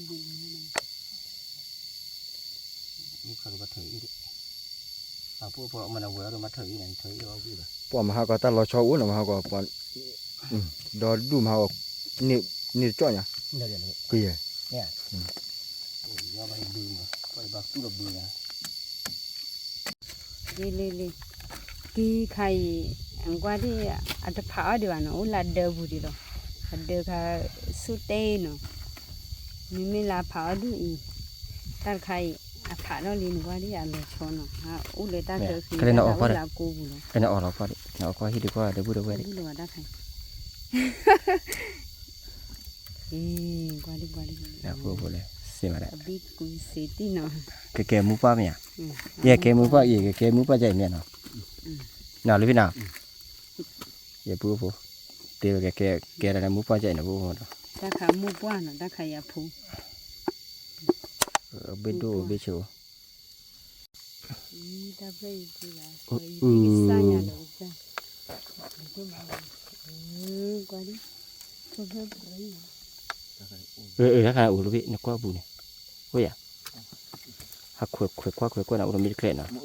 ပှၤမၤဟးကီတၢ်လီၤဆီအိၣ်နီၤ မၤဟးကီ, ဒီးဒူၣ်မၤဟးကီန့ၣ်တကၠီၣ်ညါ, ကယဲၢ်, လံၤလံၤ, က့ၤခါအံၤ, ကွၢ်ဒံး, အတဖးအီၣ်ဒံးဘၣ်နီၤ အိၣ်လၢဒၢပူၤဒံးလီၤ, အဒၢခါ, ဆူၣ်တဲအံၤနီၤ, မ့မ့ၢ်လၢအဖးအီၣ်ဒူၣ်အံၤ, တၢ်တခါအံၤ, အဖးထီၣ်လံနကွၢ်ဒံးအလီၤဆီနီၤ အိၣ်လၢတၢ်ကၢဃံ, အိၣ်လၢအကိပူၤလီၤ, နအီၣ်လီၤကွၢ်ဒံး နအီၣ်ကွၢ်ဟံၣ်ဒံးကွၢ်ဒံးဘူၣ်တဝဲဒံး, ကွၢ်ဒံးကွၢ်ဒံး, စ့မးဒၣ်, ကကဲမူပှၢ်မ့ၢ်ဧါ, ယကဲမူပှၢ်အံၤ ကကဲမူပှၢ်ယဲအံၤမ့ၢ်နီၤ, နီၤလၢဖံနီၤ, ယပုၢ်ဖိ, တဲဝဲကဲ, ကဲဒၣ်လၢမူပှၢ်ယဲအံၤနီၤ ပုၢ်ဖိဒီး, တၢ်ခါမူပှၢ်နီၤ တၢ်ခါယၤဖိ, ဘ့ၣ်ဒိၣ်ဘ့ၣ်ဆၢ, တၢ်ဖျၢၣ်အံၤ, တၢ်ခါအိၣ်လၢဘ့ၣ် နကွၢ်ပူၤန့ၣ်, ဝဲယၤ, ဟးခွဲးခွဲးခွါခွဲးခွါန့ၣ် အိၣ်ဒီးမ့ၢ်တကျဲနီၤ,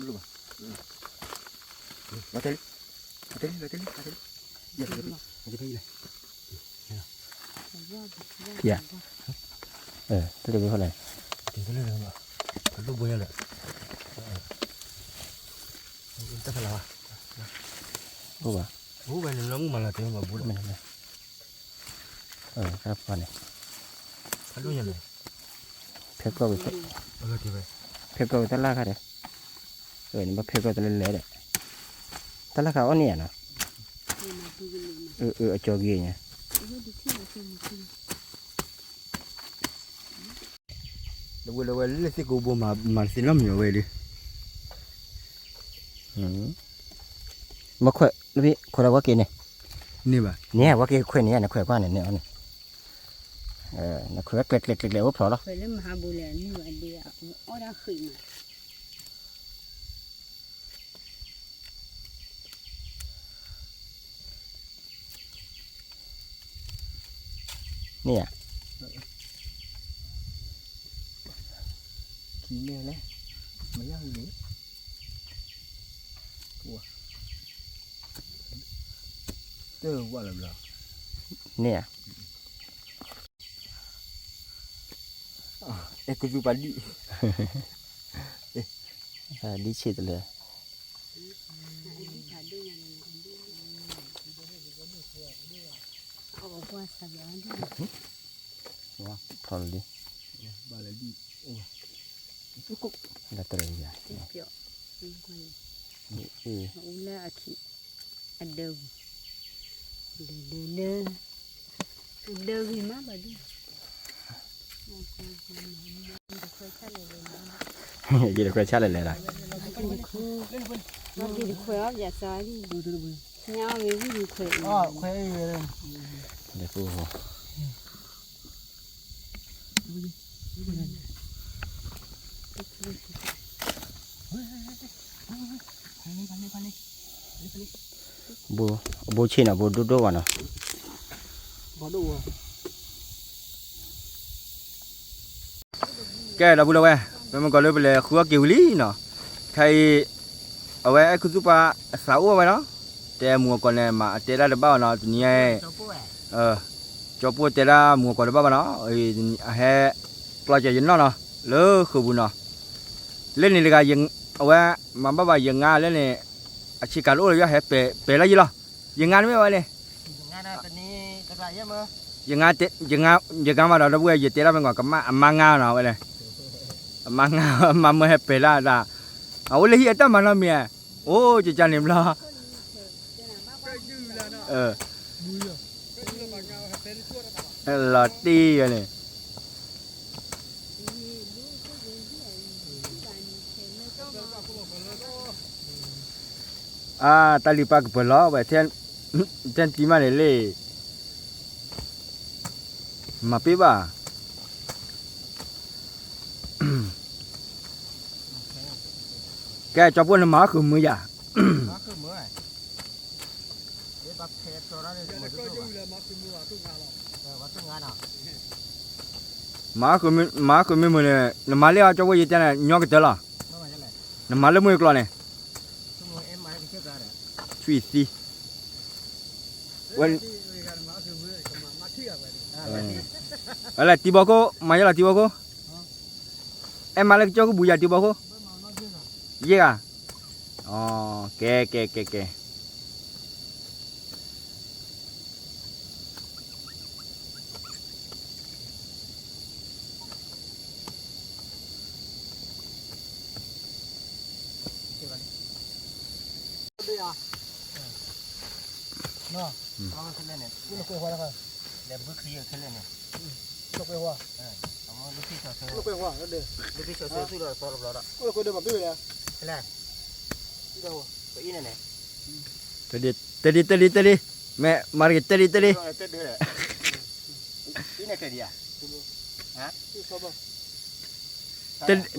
ယၤ, တလၢဘၣ်ဖဲလဲၣ်, တလိၣ်ဘိညါလၢ, တၢ်ဖဲလဲၣ်, အိၣ်ဘၣ်, အိၣ်ဘၣ်န့ၣ်လီၤမုၢ်မၤလီၤတဲဘၣ်ဘူးလီၤ, တၢ်ဖဲန့ၣ်, ဖဲကျီၢ်ဝဲ, ဖဲကျီၢ်ဝဲတၢ်လၢ်ခါဒီး, နဘၣ်ဖဲကျီၢ်တလဲလဲဒီး, တၢ်လၢ်ခါအီၣ်န့ၢ်ယၤနီၤ, အကၠီဂ့ၤညါ လၢဝဲလၢဝဲလၢသ့ၣ်ကိးဘိ မၤတသ့နီတမံၤအဝဲဒၣ်, မ့ၢ်ခွဲး, ခွဲးဒီးဝဲက့ၤန့ၣ်, န့ၢ်ဘၣ်, န့ၣ်ဝဲက့ၤခွဲးန့ၣ် နခွဲးကွၢ်န့ၣ်န့ၣ်အီၤန့ၣ်, နခွဲးဝဲကျဲကျဲကျဲကျဲအိၣ်ဖျိးလီၤ, ခွဲးလၢမဟါဘူးလဲၣ် န့ၢ်ဘၣ်ဒ်အီၣ်တၢ်ဃံးမး န့ၣ်ဧါ, ခံန့ၢ်လဲၣ်, မ့ၢ်ယၤဟူလံ, တၢ်ဝဲလၢဘျီ, န့ၣ်ဧါ, အဲၣ်ကူသူပှၤဒံၣ်, ဒံၣ်ဆံးတလၢ ဖျိးလံ, လၢတရံးယၤ, အူလၢအခံ, အဒၢဂီၤ, ဒၢဒၢဒၢ, အဒၢဂံၤမးဘၣ်ဒ် ယတခွဲးဆၣ်လဲၣ်လဲၣ်လၢ, ယတခွဲးအီၣ်ယၤစၢ်လံ, ညါအီၣ်မ့ၢ်ဝံၣ်မ့ၢ်ခွဲးအံၤ, ဘိ, ဘိဆ့ၣ်နီၤ ဘိဒိၣ်ဒိၣ်ဘၣ်နီၤ, ကဲ ဒီပုၢ်ဒီဝဲၢ်, ပမ့ၢ်ကီးလၢပလဲၤဃုအီၣ်က့ၤဝံၤလံနီၤ, ခဲအံၤ အဝဲအဲၣ်ခူသူၣ်ပှၢ်အသးအိၣ်ဝဲနီၤ, တဲမူအကီးန့ၣ် မၤအတဲဒၣ်တဘၣ်ဘၣ်နီၤ, တနံၤအံၤ ကၠီပိၢ်တဲဒၣ်မူအကီးတဘၣ်ဘၣ်နီၤ, အဟဲကျီကၢၤယနီၣ်နီၤ, လၢဃုာ်ပူၤနီၤ, လၢန့ၣ်တဂၤ အဝဲမၤဘၣ်ဘၣ်ယငါလၢန့ၣ်, အဆ့ကၤတအိၣ်လၢယဟဲပဲာ်လီၤယံၤလီၤ, ယငါတမ့ၢ်ဝဲန့ၣ် ယငါ, ယငါမးဒီး ဒီပုၢ်ဝဲၢ် ယတဲဒၣ်မ့ၢ်ကီး အမါငါနီၤဝဲလဲၣ်, အမါငါ, အမါမၢဟဲပဲာ်လၢဒၣ်, အအိၣ်လၢဟံၣ်အတၢ်မၤနီတမံၤ, အိၣ်ကကန့ၣ်ဘျီ, လီၤတံၢ်ဝဲန့ၣ်, အါ တၢ်လံၤပၢ်ကပၢၤလီၤဝဲ, ထဲတံၤမးန့ၣ်လံ, မၤပ့ၤဘၣ်, ကဲ ကၠီဖိနမၤအီၣ်ဃုာ်မုာ်ယၤ မၤဃုာ်မ့ၢ်မုာ်န့ၣ် နမၤလၢအီၤကၠီဖိယတဲန့ၣ် ညီကတၢၢ်လီၤ, နမၤလၢမုၢ်ကျီၢ်န့ၣ်, ထွံၣ်သံ, ဝဲလၢတံၤဘီခိၣ် မၤယဲလီၤတံၤဘီခိၣ်, အဲၣ်မၤလၢကၠီကဘူယၤတံၤဘီခိၣ်, ယဲၢ်ဂၤ, ကဲ ကဲ ကဲ ကဲ တဒံး တဒံး တဒံး, မ့ၢ်မၤတက့ၤ တဒံး တဒံး, တဒံး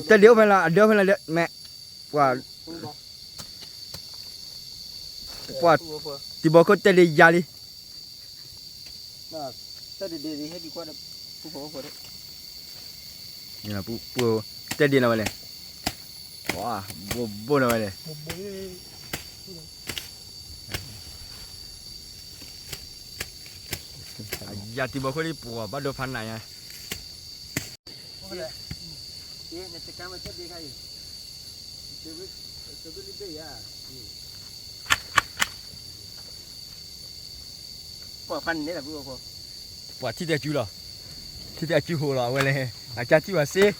အိၣ်ဖဲလၢ အဒၢဖဲလၢ မ့ၢ် ပှၤ ပှၤ တံၤဘီခိၣ်တဲဒံးယၤလံ, တဲဒံးနၤဝဲလဲၣ်, ဘိဘိနၤဝဲလဲၣ်, ယၤတံၤဘီခိၣ်လံ ပှၤဘၣ်ဒိဖးနးညါ ပှၤထံၣ်တဲစုလီၤ, ထံၣ်တဲစုဟိးလီၤ အဝဲလဲၣ်, အကၢ်ထံၣ်ဝဲစ့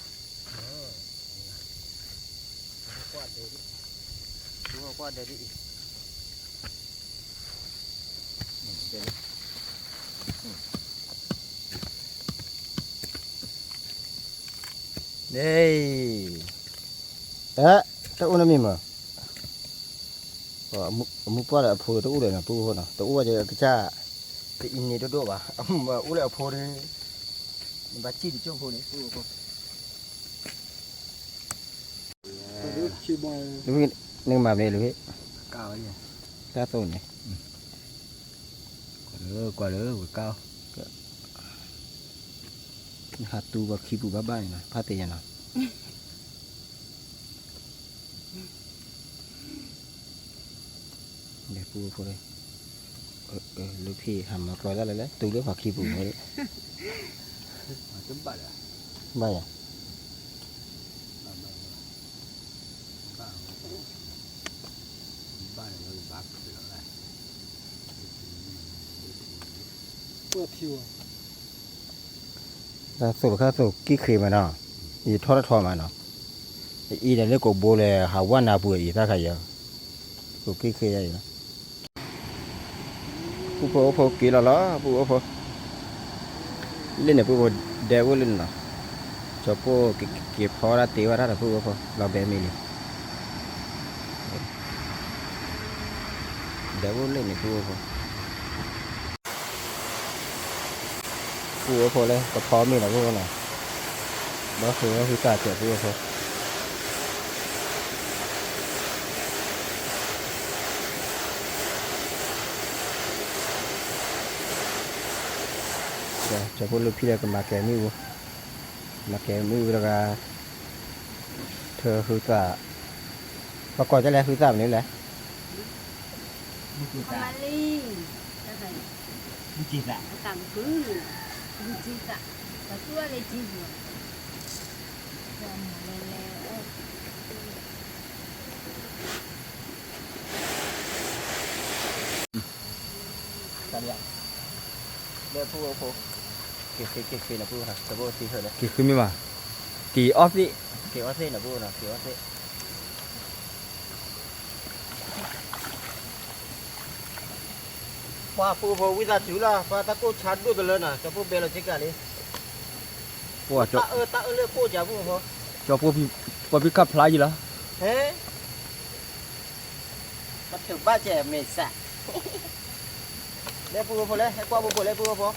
န့ၣ်, တအိၣ်နီတမံၤမး, အမူပှၢ်ဒီးအဖိတအိၣ်ဒီးနီၤ ပုၢ်ဖိနီၤ တအိၣ်ဝဲကစၢ်, တအံၤန့ၣ်တဒိၣ်ဘၣ် အမူပှၢ်အိၣ်လၢအဖိဒီး, နဘၣ်ထံၣ်တကၠိၢ်ဖိန့ၣ် ပုၢ်ဖိ နကမၤမနုၤလဲၣ်, တၢ်သိၣ်န့ၣ်, ကွၢ်လၢ ကွၢ်လၢဝဲကါအီၤ, နဟးတူပှၤခံပူၤဘၣ်ဘၣ်န့ၣ်နီၤ ဖးသ့ၣ်ညါနီၤ, ဒီးပုၢ်ဖိဒီး, လၢဖံဟးမၤကျီတၢ်လၢလဲၣ် တူလၢပှၤခံပူၤဝဲ, ဘၣ်ယၤ တၢ်သိၣ်တခါသိၣ်ကံၣ်ဃ့မးနီၤ, ယထီၣ်တထီမးနီၤ, အံၤဒီးလၢကိာ်ဘိလဲၣ် ဟးဝဲနၤပူၤအံၤတၢ်ခါယၤ, သိၣ်ကံၣ်ဃ့ယၤအံၤလီၤ, ပုၢ်ဖိအိၣ်ဖိက့ၤလီၤလီၤ ပုၢ်ဖိအိၣ်ဖိ, လၢန့ၣ် ပုၢ်ဖိ ဒဲအိၣ်လၢန့ၣ်နီၤ, ကၠီပိၢ်က့ၤဖီတၢ်တ့ဝဲဒၣ်ဒီး ပုၢ်ဖိ လီၤဘဲမ့ၢ်လံ ဒဲအိၣ်လၢန့ၣ် ပုၢ်ဖိ, ပုၢ်ဖိလၢကဖီမ့ၢ်လီၤ ပုၢ်ဖိနီၤ, ဘၣ်ဃုာ်ဝဲဟုသၣ်စဲး ပုၢ်ဖိ, ကၠီဖိလၢဖံဒီးကမၤကဲမ့ၣ်အူ, မၤကဲမ့ၣ်အူတဂၤ, ထၢဟုသၣ်, ပှၤကိးဒ်လဲၣ် ဟုသၣ်မနုၤလဲၣ် လၢပုၢ်ဖိ, က့ၤဃ့ က့ၤဃ့နပုၢ်, က့ၤဃ့မ့ၢ်ဘၣ်, က့ၤအီၣ်သ့ၣ်, က့ၤအီၣ်သ့ၣ်နပုၢ်နီၤ, က့ၤအီၣ်သ့ၣ်. ပှၤဖိဖိဝံသးစူၤလီၤ ပှၤတၢ်ကိၢ်ဆါဒိၣ်တလၢနီၤ ကၠီဖိဘဲလီၤဆ့ကၤလံ, ပှၤတၢ်အၢတၢ်အၢလၢကိၢ်ကၠီဖိဖိ, ကၠီဖိ ပှၤဖံးခၣ်ဖျါယံၤလီၤ, ဟဲ, ပှၤထုးဘၣ်ကဲမဲာ်စး, လဲၤပူဖိလဲၤ ဟဲကွၢ်ပူဖိလဲၤပူဖိ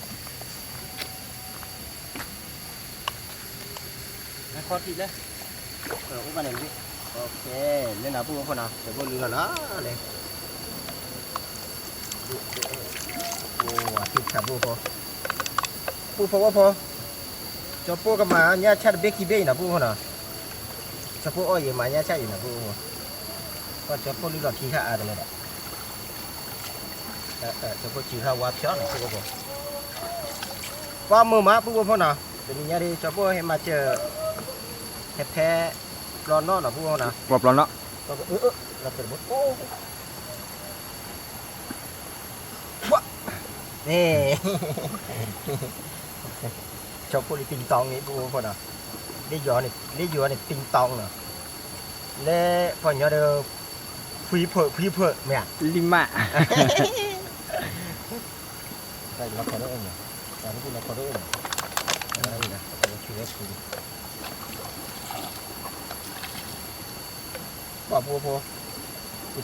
ခီထံးလဲၣ်, အိၣ်ဘၣ်န့ၣ်လံ, လဲၤနၤပူဖိနီၤ ကၠီဖိလူလီၤနီၤ, လဲၤ, ပူဖိ, ပူဖိဝဲဖိ, ကၠီဖိကမၤညၣ်ဆၣ်တဘ့ၣ်ခံဘ့ၣ်အံၤနီၤ ပူဖိနီၤ, ကၠီဖိအီၣ်ယံၤမၤညၣ်ဆၣ်အံၤနီၤ ပူဖိ, ကၠီဖိလူလီၤခံခါအါတလဲဒီး ကၠီဖိစုခါဝါဖျီနီၤ ပူဖိ, ကွၢ်မုာ်မး ပူဖိနီၤ, တနံၤညါဒီး ကၠီဖိဟဲမၤစၢၤ, ဟဲဖဲ, ပျီနီၣ်နီၤ ပူဖိနီၤ, ပျီပျီနီၣ်, လီၤတဘိ, န့ၣ်, ကၠီဖိလံ ပံတီၤန့ၣ် ပူဖိနီၤ, လၢယိၤန့ၣ် ပံတီၤနီၤ, လၢပှၤကညီဒီး, ဖှံဖၢၣ် ဖှံဖၢၣ် မ့ၢ်ဧါ, လံမး တၢ်လီၤခီဒိၣ်န့ၣ်, တၢ်လီၤခီဒိၣ်န့ၣ်, ဆူဝဲခူ, ပှၤပူဖိ, ယ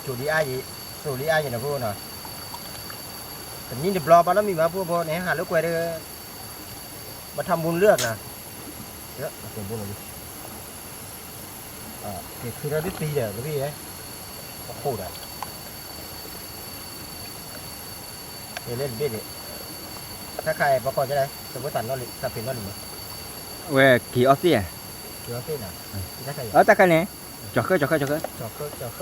တိၤလံအါယံၤ, သိးလံအါယံၤနီၤ ပူဖိနီၤ, တနံၣ်တဘျီဘၣ်နီတမံၤဘၣ် ပူဖိန့ၣ် ဟးလၢကွဲၤဒီး, ဘၣ်ထီၣ်မူလၢာ်နီၤ, ကဲဘိလီၤလံ က့ၤခုထီၣ်ဒ်တံၤဒီး ကဘ့ၣ်, အဃိဒီး, က့ၤလၢတဘ့ၣ်န့ၣ်, တၢ်ခါအံၤပှၤကိးကလဲၣ် တဘိသးနီၣ်လံ တၢ်ဖံးနီၣ်လံမး, ဝဲက့ၤအီၣ်သ့ၣ်, က့ၤအီၣ်သ့ၣ်နီၤ, တၢ်ခါအံၤ, တၢ်ခါန့ၣ်, ကၠီၤဃၢ ကၠီၤဃၢ ကၠီၤဃၢ, ကၠီၤဃၢ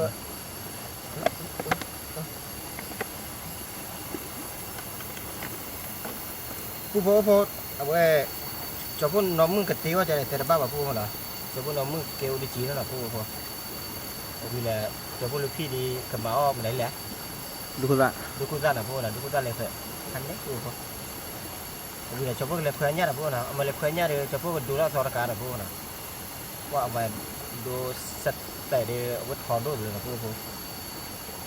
ပူဖိဖိ, အဝဲ, ကၠီဖိနီၢ်မုၣ်ကတ့အီၣ်ကလဲၣ် တဲတဘၣ်ဘၣ် ပူဖိနီၤ, ကၠီဖိနီၢ်မုၣ်ကတ့အိၣ်တက့ၢ်နီၤ ပူဖိဖိ, အဝံၤဒီး, ကၠီဖိလၢဖံၣ်ဒီး ကမၤအီၣ်မနုၤလဲၣ်, ဒူခိၣ်သၣ်, ဒူခိၣ်သၣ်နီၤ ပူဖိနီၤ ဒူခိၣ်သၣ်လဲၤဖဲ, ခါန့ၣ် ပူဖိဖိ, အဝံၤဒီး ကၠီဖိကလဲၤခွဲညၣ်နီၤ ပူဖိနီၤ အမ့ၢ်လဲၤခွဲညၣ်ဒီး ကၠီဖိကဒိလီၤသီတကးနီၤ ပူဖိနီၤ, ကွၢ်အဝဲ, ဒိစဲးတဲာ်ဒီး အဝဲထီဒိၣ်တလၢနီၤ ပူဖိဖိ,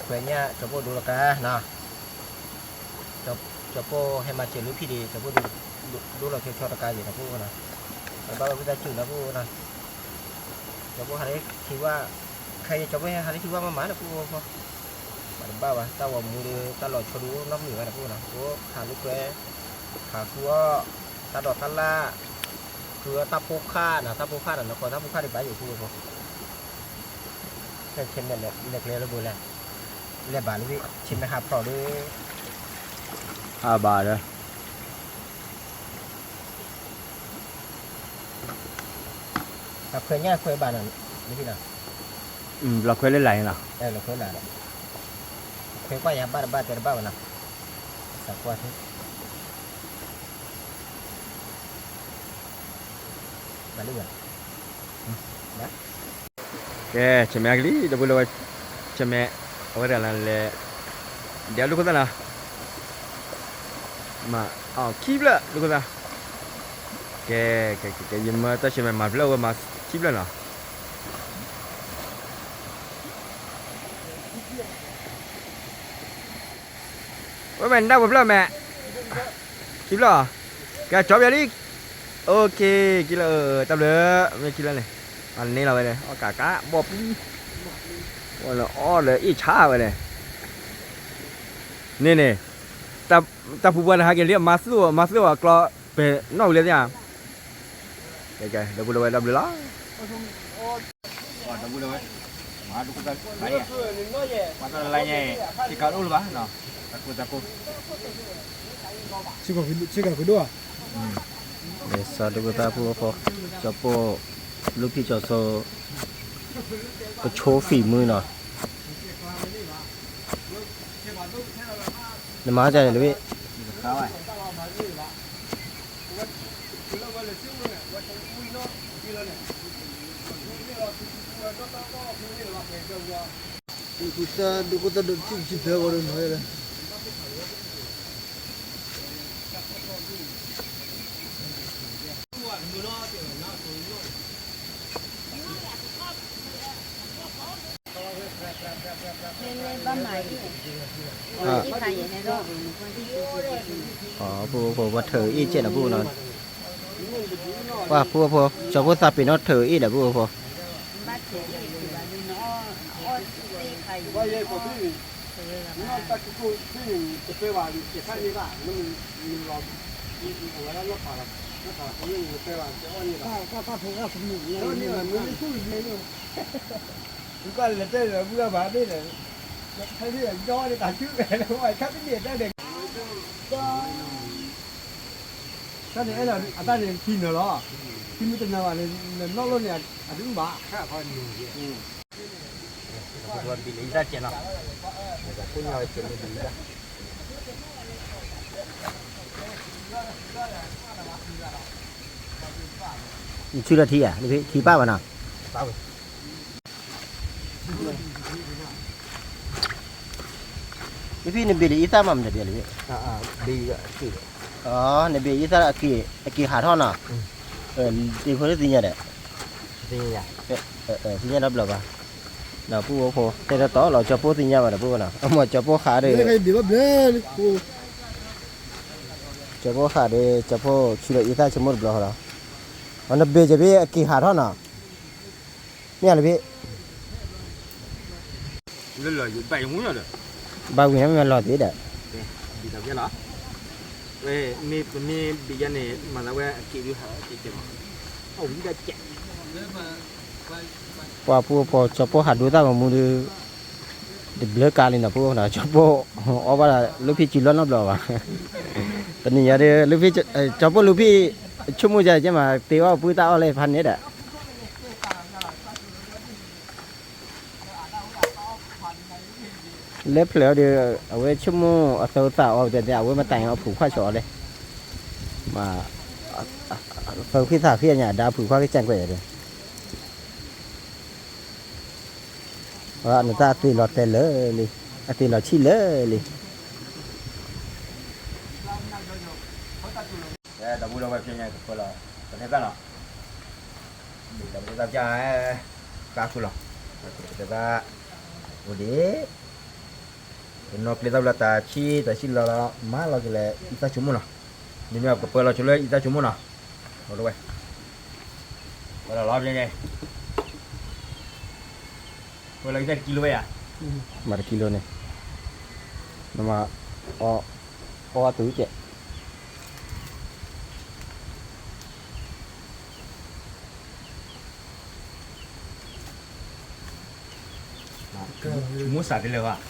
ခွဲညၣ် ကၠီဖိဒိတကးနီၤ ကၠီဖိဟဲမၤစၢၤလၢဖံၣ်ဒီး ကၠီဖိဒိလီၤဆီဆီတကးယဲၢ်နီၤ ပူဖိနီၤ, တဘၣ်ဝဲဝံသးစူၤနီၤ ပူဖိနီၤ, ကၠီဖိဟးလၢထံဝၣ်, ခဲအံၤ ကၠီဖိဟဲဟးလၢထံဝၣ်မးမးနီၤ ပူဖိဖိ, ပှၤတဘၣ်ဘၣ် တၢ်ဂီၤမူဒီး တၢ်လီၤဆီဒိၣ်နီတမံၤဘၣ်နီၤ ပူဖိနီၤ, ပဟးလၢကွဲၤ, ဟးဃုအီၣ်, တၢ်ဒိးတၢ်လၣ်, ဃုအီၣ်တၢ်ဖိခၣ်နီၤ တၢ်ဖိခၣ်နီၤ နကိးတၢ်ဖိခၣ်ဒံးဘၣ်ယဲၢ် ပူဖိဖိ ခဲဆ့မဲာ်လဲၤကျဲလၢဘိလဲၣ်, လဲၤဘၣ်လၢ ဆ့မဲာ်ဟးဖျိးဒီး, ဟးဘၣ်ဒီး, တၢ်ခွဲညၣ်ခွဲဘၣ်နီၤ, လီၤခွဲလၢလာ်န့ၣ်လီၤ, လီၤခွဲလၢလာ်ဒီး, ခွဲကွၢ်ယၤဘၣ်တဘၣ်တဲတဘၣ်ဘၣ်နီၤ, စးကွၢ် ဘၣ်လံဘၣ်, ကဲ ဆၢမဲာ်ကလံ ဒီပုၢ်ဝဲၢ်, ဆၢမဲာ်, အဝဲတဂၤလဲၤ, ဒဲးဒူခိၣ်သၣ်နီၤ, မၤအီၣ်ခံဖျၢၣ်ဒူခိၣ်သၣ်, ကဲ, ကဲ ကဲ ကဲ ယမၢတၢ်ဆၢမဲာ်မၤဖျၢၣ်ဝဲမၤခံဖျၢၣ်နီၤ ဝဲမဲာ်နၢ်ပှဲၤဖျၢၣ်မဲာ်, ခံဖျၢၣ်, ကဲ ကၠီပယီၤလံ, အိၣ်ခ့ ခံလၢ တၢ်ဘျုး, မ့ၢ်ခံလၢန့ၣ်, အန့ၣ်လီၤဝဲန့ၣ် အီၣ်ကးကး ဘီၣ်ပျံၤ, အီၣ်လၢအ့ၣ်ဆါဝဲန့ၣ်, န့ၣ်န့ၣ်, တၢ်ဖူပှၤတဟးက့ၤလံ မၤသူၣ် မၤသူၣ်အကျီ ပဲာ်နီၣ်ဝံၤလၢသ့ၣ်ဧါ, ကဲ ကဲ ဒီပုၢ်ဝဲၢ်တၢ်ဘျုးလီၤ. ဒီပုၢ်ဝဲၢ်, မၤဒူခိၣ်သၣ်, ပှၤတၢ်လၢညါအံၤ ဆ့ကၤတအိၣ်လၢၤဘၣ်နီၤ, တၢ်ကိၢ်တၢ်ကိၢ်, ဆ့ကၤကွံဒိၣ်ဧါ, လံာ်စီၤဒူခိၣ်သၣ်ဖုအဖီ, ကၠီပိၢ်, လူဖံၣ်ကၠီၤစိ, ကဆိဖံးမုၢ်နီၤ, နမၤတၢ်န့ၣ်လၢဝဲ ဒူခိၣ်သၣ် ဒူခိၣ်သၣ်ဒိးထံၣ်ပထံၣ်ဖဲဝဲဒၣ်နီၤလၢ ဘၣ်မၤ ပှၤထၢၣ်အ့ၣ်ကဲဒီးပူနီၤ, ပှၤဖိဖိ ကၠီဖိသးပ့ၤနီၣ်ထၢၣ်အ့ၣ်ဒီးပူဖိ တၢ်န့ၣ်အဲၣ်လီၤအတၢ်န့ၣ်ထံနၢၤလီၤ, ထံမ့ၢ်တနၢၤဘၣ်န့ၣ် နနီၢ်လိန့ၣ် အတအုၣ်ဘၣ်. နဆူလီၤထံဧါ, ထံပၢ်ဘၣ်နီၤ. ဖံဖံ နဘ့ၣ်ဒ်အံသၣ်မးမတၤဒ်လဲၣ်ဖံ, နဘ့ၣ်အံသၣ်အက့ၢ်ဟးထီၣ်နီၤ, တ့ဖိတသ့ၣ်ညါဒီး, သ့ၣ်ညါဒီးဘျီဘၣ်, ဒီးပူဖိ တဲတီတီလီၤ ကၠီဖိသ့ၣ်ညါဘၣ်ဒီးပူနီၤ, အမ့ၢ်ကၠီဖိဃးဒီး, ကၠီဖိဃးဒီး ကၠီဖိဆူဒီးအံသၣ်ဆိကမိၣ်တဘျီဃီလီၤ, နဘ့ၣ်ကဖံအက့ၢ်ဟးထီၣ်နီၤ, မ့ၢ်ဧါလၢဖံ ဘၣ်ဝံၤန့ၣ်မ့ၢ်လီၤသ့ဒီး, ပှၤပူဖိ ကၠီဖိဟးဒိသၣ်မၤမူဒီး, တဘျုးကါလံနီၤ ပူဖိနီၤ, ကၠီဖိအီၣ်ဘၣ်ဒီး လၢဖံစုလီၢ်နီတဘျီဘၣ်, တနံၤညါဒီး လၢဖံ, ကၠီဖိလၢဖံ, ဆိကမိၣ်ယၤကဲမး သ့အီၣ်ပုၢ်သၣ်အီၣ်လၢဖးန့ၣ်ဒီး လၢဖျၢၣ်အီၤဒီး အဝဲဆိကမိၣ်အသီသၣ်အီၤတဲ အဝဲမတၤအီၤဖုၣ်ခွါဆိအီၤလဲၣ်, မ့ၢ်, သီဃံသၣ်ဃံအညါ အဒါဖုၣ်ခွါကစၢ်ကွဲးယၤဒီး, နတၢ်အသ့ၣ်လီၤတဲာ်လၢာ်လံ, အသ့ၣ်လီၤဆံၣ်လၢာ်လံ. ဒီပုၢ်ဒီဝဲၢ်ဖဲညါကပၢလီၤ, ပတဲသၣ်လီၤ, ဒီးပတဲသၣ်ပျၢ်, ကါခိၣ်လီၤ, ပတဲသၣ်, အိၣ်ဒံး, ပနီၢ်ကျ့သၣ်ဘျီတၢ်ဆံၣ်တၢ်ဆံၣ်လီၤလီၤ မၤလီၤကလဲၤအံသၣ်ဆိကမိၣ်နီၤ, မ့မ့ၢ်ကပၢလီၤဆိလၢအံသၣ်ဆိကမိၣ်နီၤ, ဒီပုၢ်ဒီဝဲၢ်, ပၢလီၤလီၤဖဲညါ ပၢလီၤအံသၣ်တကံလိဝဲယၤ, မၤတကံလိန့ၣ်, နမၤ, အီ, အီဝဲတုၤကဲး, မူစးတလၢာ်ဘၣ်.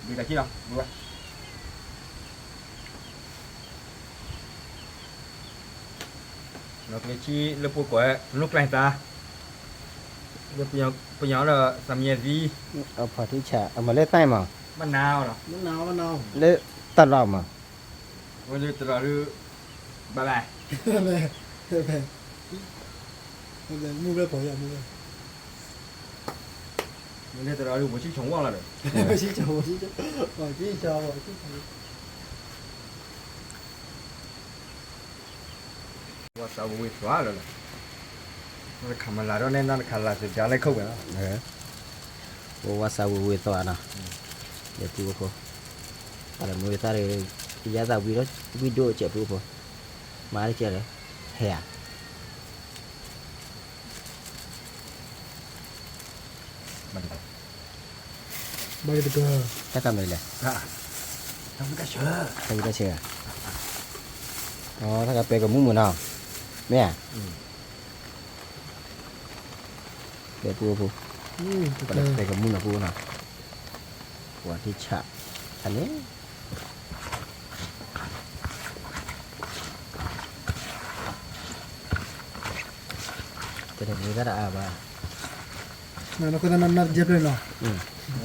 ဘ့ၣ်တၢ်ခံလီၤ, ဘ့ၣ်ဝဲ, နီၢ်ကျ့ဆံလၢပှိၤကွၢ်, နီၢ်ကျ့သး, လၢပယီၤဒီး သးမံယဲသံ, အဖီထံဆး အမၤလၢသၣ်မး, လၢတၢ်လီၢ်မး, ဝဲလၢတရီးဒုး, ဘၣ်ဘၣ်, မူဝဲပီၤယၤမူဝဲ မ့ၢ်လၢတရီးဒုး ပှၤဆံၣ်ဆိဝီလီၤဒီး, ပှၤဆံၣ်ဆိ, ပှၤဆံၣ်ဆိ, ဝါစးဝ့ၤဝ့ၤသွါလီၤလီၤ, နတခးမၤလၤဒီးန့ၣ် နတခးလၤစှၤလၢခိၣ်ဝဲလီၤ, ဝါစးဝ့ၤဝ့ၤသွါနီၤ, ဒီပုၢ်ဖိ, ပှၤလၢမူဝဲသၣ်ဒီး, ယၤသးဝံၤဒိၣ်စဲးပုၢ်ဖိ, မၤတကဲလၢ, ဟဲဧါ ဘၣ်ကတၢၢ်, တၢ်ကမၤလဲၣ်, တၢ်ကမၤလဲၣ်, တၢ်ကပဲကမူၣ်မုာ်နီၤ, မ့ၢ်ဧါ, ပဲပူဖိ, ပဲကမူၣ်နီၤပူဖိနီၤ, ပှၤထံဆး, အန့ၣ် တၢ်န့ၣ်မ့ၢ်တၢ်တအါဘၣ်, နနနနကဲဖျၢၣ်နီၤ,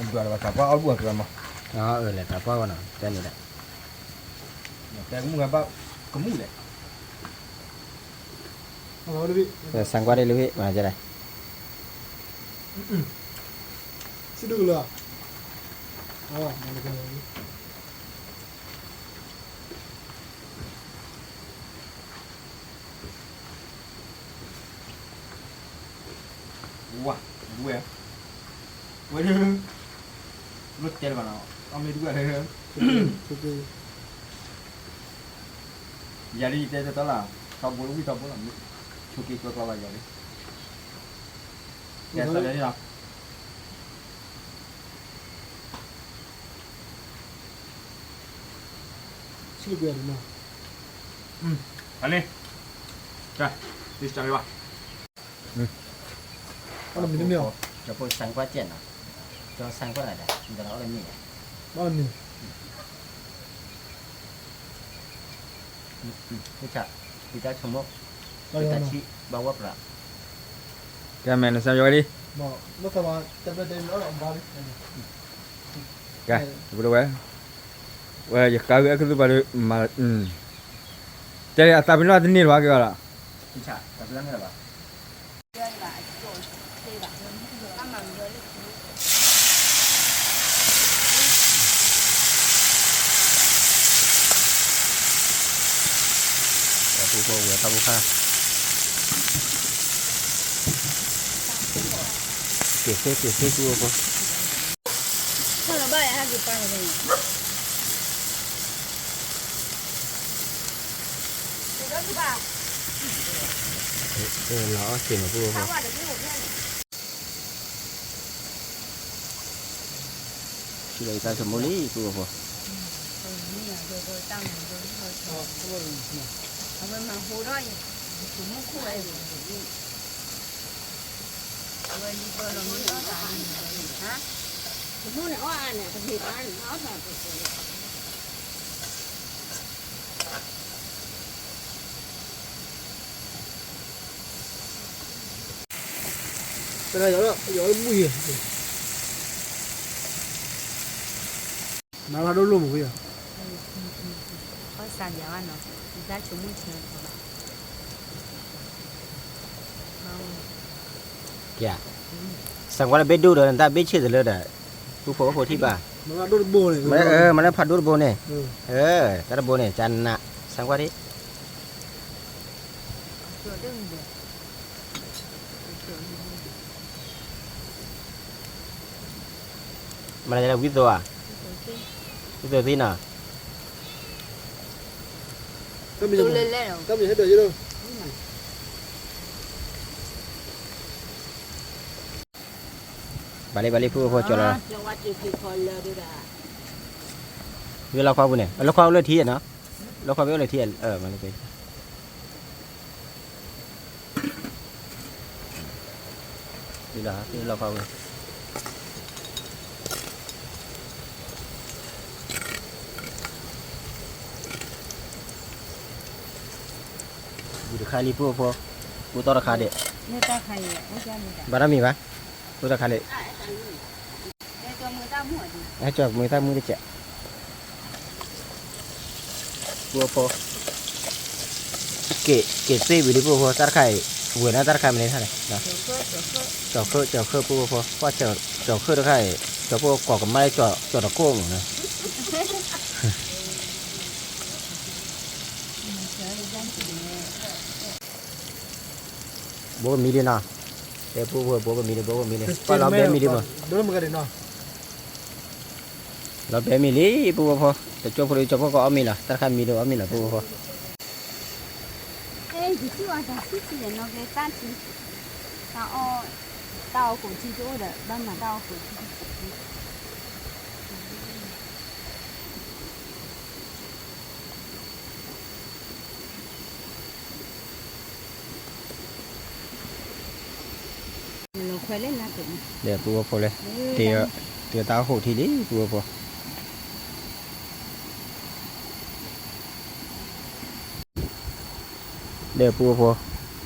တၢ်ပှၢ်အီၣ်ဘူၣ်အကျါမး, အၢလဲၤတၢ်ပှၢ်ဝဲနီၤ တၢ်န့ၣ်ဒီး, ကမူၣ်လဲၣ်, စၣ်ကွၢ်ဒ်လၢဝံၤမၤကလဲၣ်, စံးဒုကလၢ ဝဲ, ဝဲ, ဝဲဒၣ်, လိၣ်တဲလၢၤဘၣ်နီၤ, အမ့ၢ်ဒုးဝဲ, ယၤဒ်ယတဲတတီလၢ်, ထီဘိလၢဝံၣ်ထီဘိလီၤ, ဆိက့ၤကွဲကျီဘၣ်ယၤဒ်, ကဲစၢ်လၢန့ၣ်လီၤ. ဆံးပျဲဒ်နီၤ, အန့ၣ်, ကဲ, ဒီးစၢ်လၢဘၣ်, အမ့ၢ်တမ့ၢ်အီၤ, ကၠီဖိစၢ်ကွၢ်ကဲနီၤ, ကၠီစၢ်ကွၢ်ဒၣ်, ဒီးအီၣ်လၢမ့ၢ်ယၤ, အမ့ၢ် ကဲမဲာ်နစၢ်ယွၤလံ, ကဲ, ဝဲ, ဝဲယကါဂ့ၤအကသူၣ်ပှၤဒီး, တဲအသးပ့ၤနီၣ်တန့ၢ်လၢၤဘၣ်က့ၤအီၤလီၤ. ပူဖိဝဲတၢ်ဖိခါ, က့ၤသ့က့ၤသ့ပူဖိ, လီၤအီၣ်က့ၤမပူဖိ, ထံၣ်လီၤယတၢ်ဆိကမိၣ်လံ ပုၢ်ဖိ, အဝဲမၤဟိထီၣ်အံၤ, မူခိၣ်ဝဲ, အဝဲလံဘၢလီၤမူထီၣ်သးလံ, မူန့ၣ်အီၣ်အါန့ၣ် တမ့ၢ်အါန့ၣ် အီၣ်သး တဂၤယီၤလၢမုၢ်ယဲၢ်, မၤလၢဒိၣ်လိၣ်မုၢ်ယဲၢ်, ကဲ, စၢ်ကွၢ်လၢဘ့ၣ်ဒိၣ်ဒီး နတၢ်ဘ့ၣ်ဆ့ၣ်တလၢဒီး, ပုၢ်ဖိအိၣ်ဖိထံၣ်ဘၣ်, မၤလၢဖးဒိၣ်တဘိန့ၣ်, တၢ်တဘိန့ၣ်, ကနး, စၢ်ကွၢ်ဒ် မၤလၢဝံသိဧါ, ဝံသိသ့နီၤ, ဘၣ်လံဘၣ်လံ ပုၢ်ဖိကၠီလီၤ, လီၢ်ခွါပူၤန့ၣ် လီၢ်ခွါအိၣ်လၢထံနီၤ, လီၢ်ခွါမ့ၢ်အိၣ်လၢထံ, မၤလၢ လီၤ, လီၤဖးဝဲ, ဘူးတခါလံ ပုၢ်ဖိ, ဘူးသီတခါဒဲး, ဘၣ်တၢ်မံၤဘၣ်, ဘူးတခါလံ, ဟဲကၠီမ့ၢ်တၢ်မူတကဲး ပုၢ်ဖိ, က့ၤသ့ဝံၤလံ ပုၢ်ဖိ, တၢ်တခါအံၤ, ဝဲၤန့ၣ်တၢ်တခါမနုၤလဲၣ်, ကၠီၤခၢၣ်, ကၠီၤခၢၣ် ပုၢ်ဖိ, ကၠီၤခၢၣ်တခါအံၤ, ကၠီၤဖိကိးကမၣ်လၢကၠီၤတကိၣ်မနုၤလဲၣ်, ဘိကမံၤဒံးနီၤ, တဲပုၢ်ဖိ ဘိကမံၤဒံး ဘိကမံၤဒံး, ကွၢ်လီၤဘဲမံၤဒံးမး, လီၤဘဲမံၤလံ ပုၢ်ဖိ, တကၠိဖိဒီးကၠီၤဖိကအီၣ်မ့ၤလီၤ, တၢ်တခါမံၤဒီးအီၣ်မ့ၤလီၤ ပုၢ်ဖိ, ယထံၣ်အီၤတၢ်ဆံးဆံးနီၤ ကဲတၢ်ဆံး, တၢ်အီၣ်, တၢ်အီၣ်ကိးထံတအိၣ်ဒီး ဘၣ်မၤတၢ်အီၣ်ကိးထံ ဒီးပုၢ်ဖိလဲၣ်, တ့တၢ်အိၣ်ဃိးထံလံ ပုၢ်ဖိ, ဒီးပုၢ်ဖိ, ဘီၣ်ချီဘီၣ်ချီ, ပှၤဘီၣ်ချီဝဲဖးန့ၣ်ဒီး ပုၢ်ဖိ, က့ၤ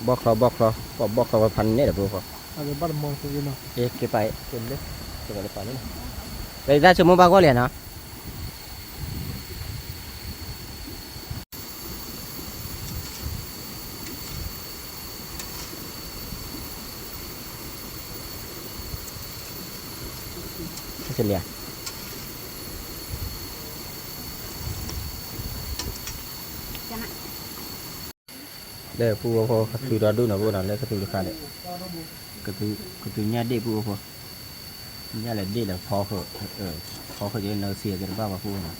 ပာ်, က့ၤလၢ, က့ၤပာ်လၢပာ်န့ၣ်, ဒီးတၢ်ဆိကမိၣ်ဘၣ်ဂီၢ်လံနီၤ လံဧါ, လၢပူဖိ ကသူဒီဒူၣ်နီၤ ပူနီၤ လၢကသူတခါဒီး ကသူညၣ်ဒ့ၣ်ပူဖိ ညၣ်လဲၤဒ့ၣ်လၢဖီခိၣ် ဖီခိၣ်က့ၤ နစံးက့ၤတဘၣ်ဘၣ်ပူနီၤ.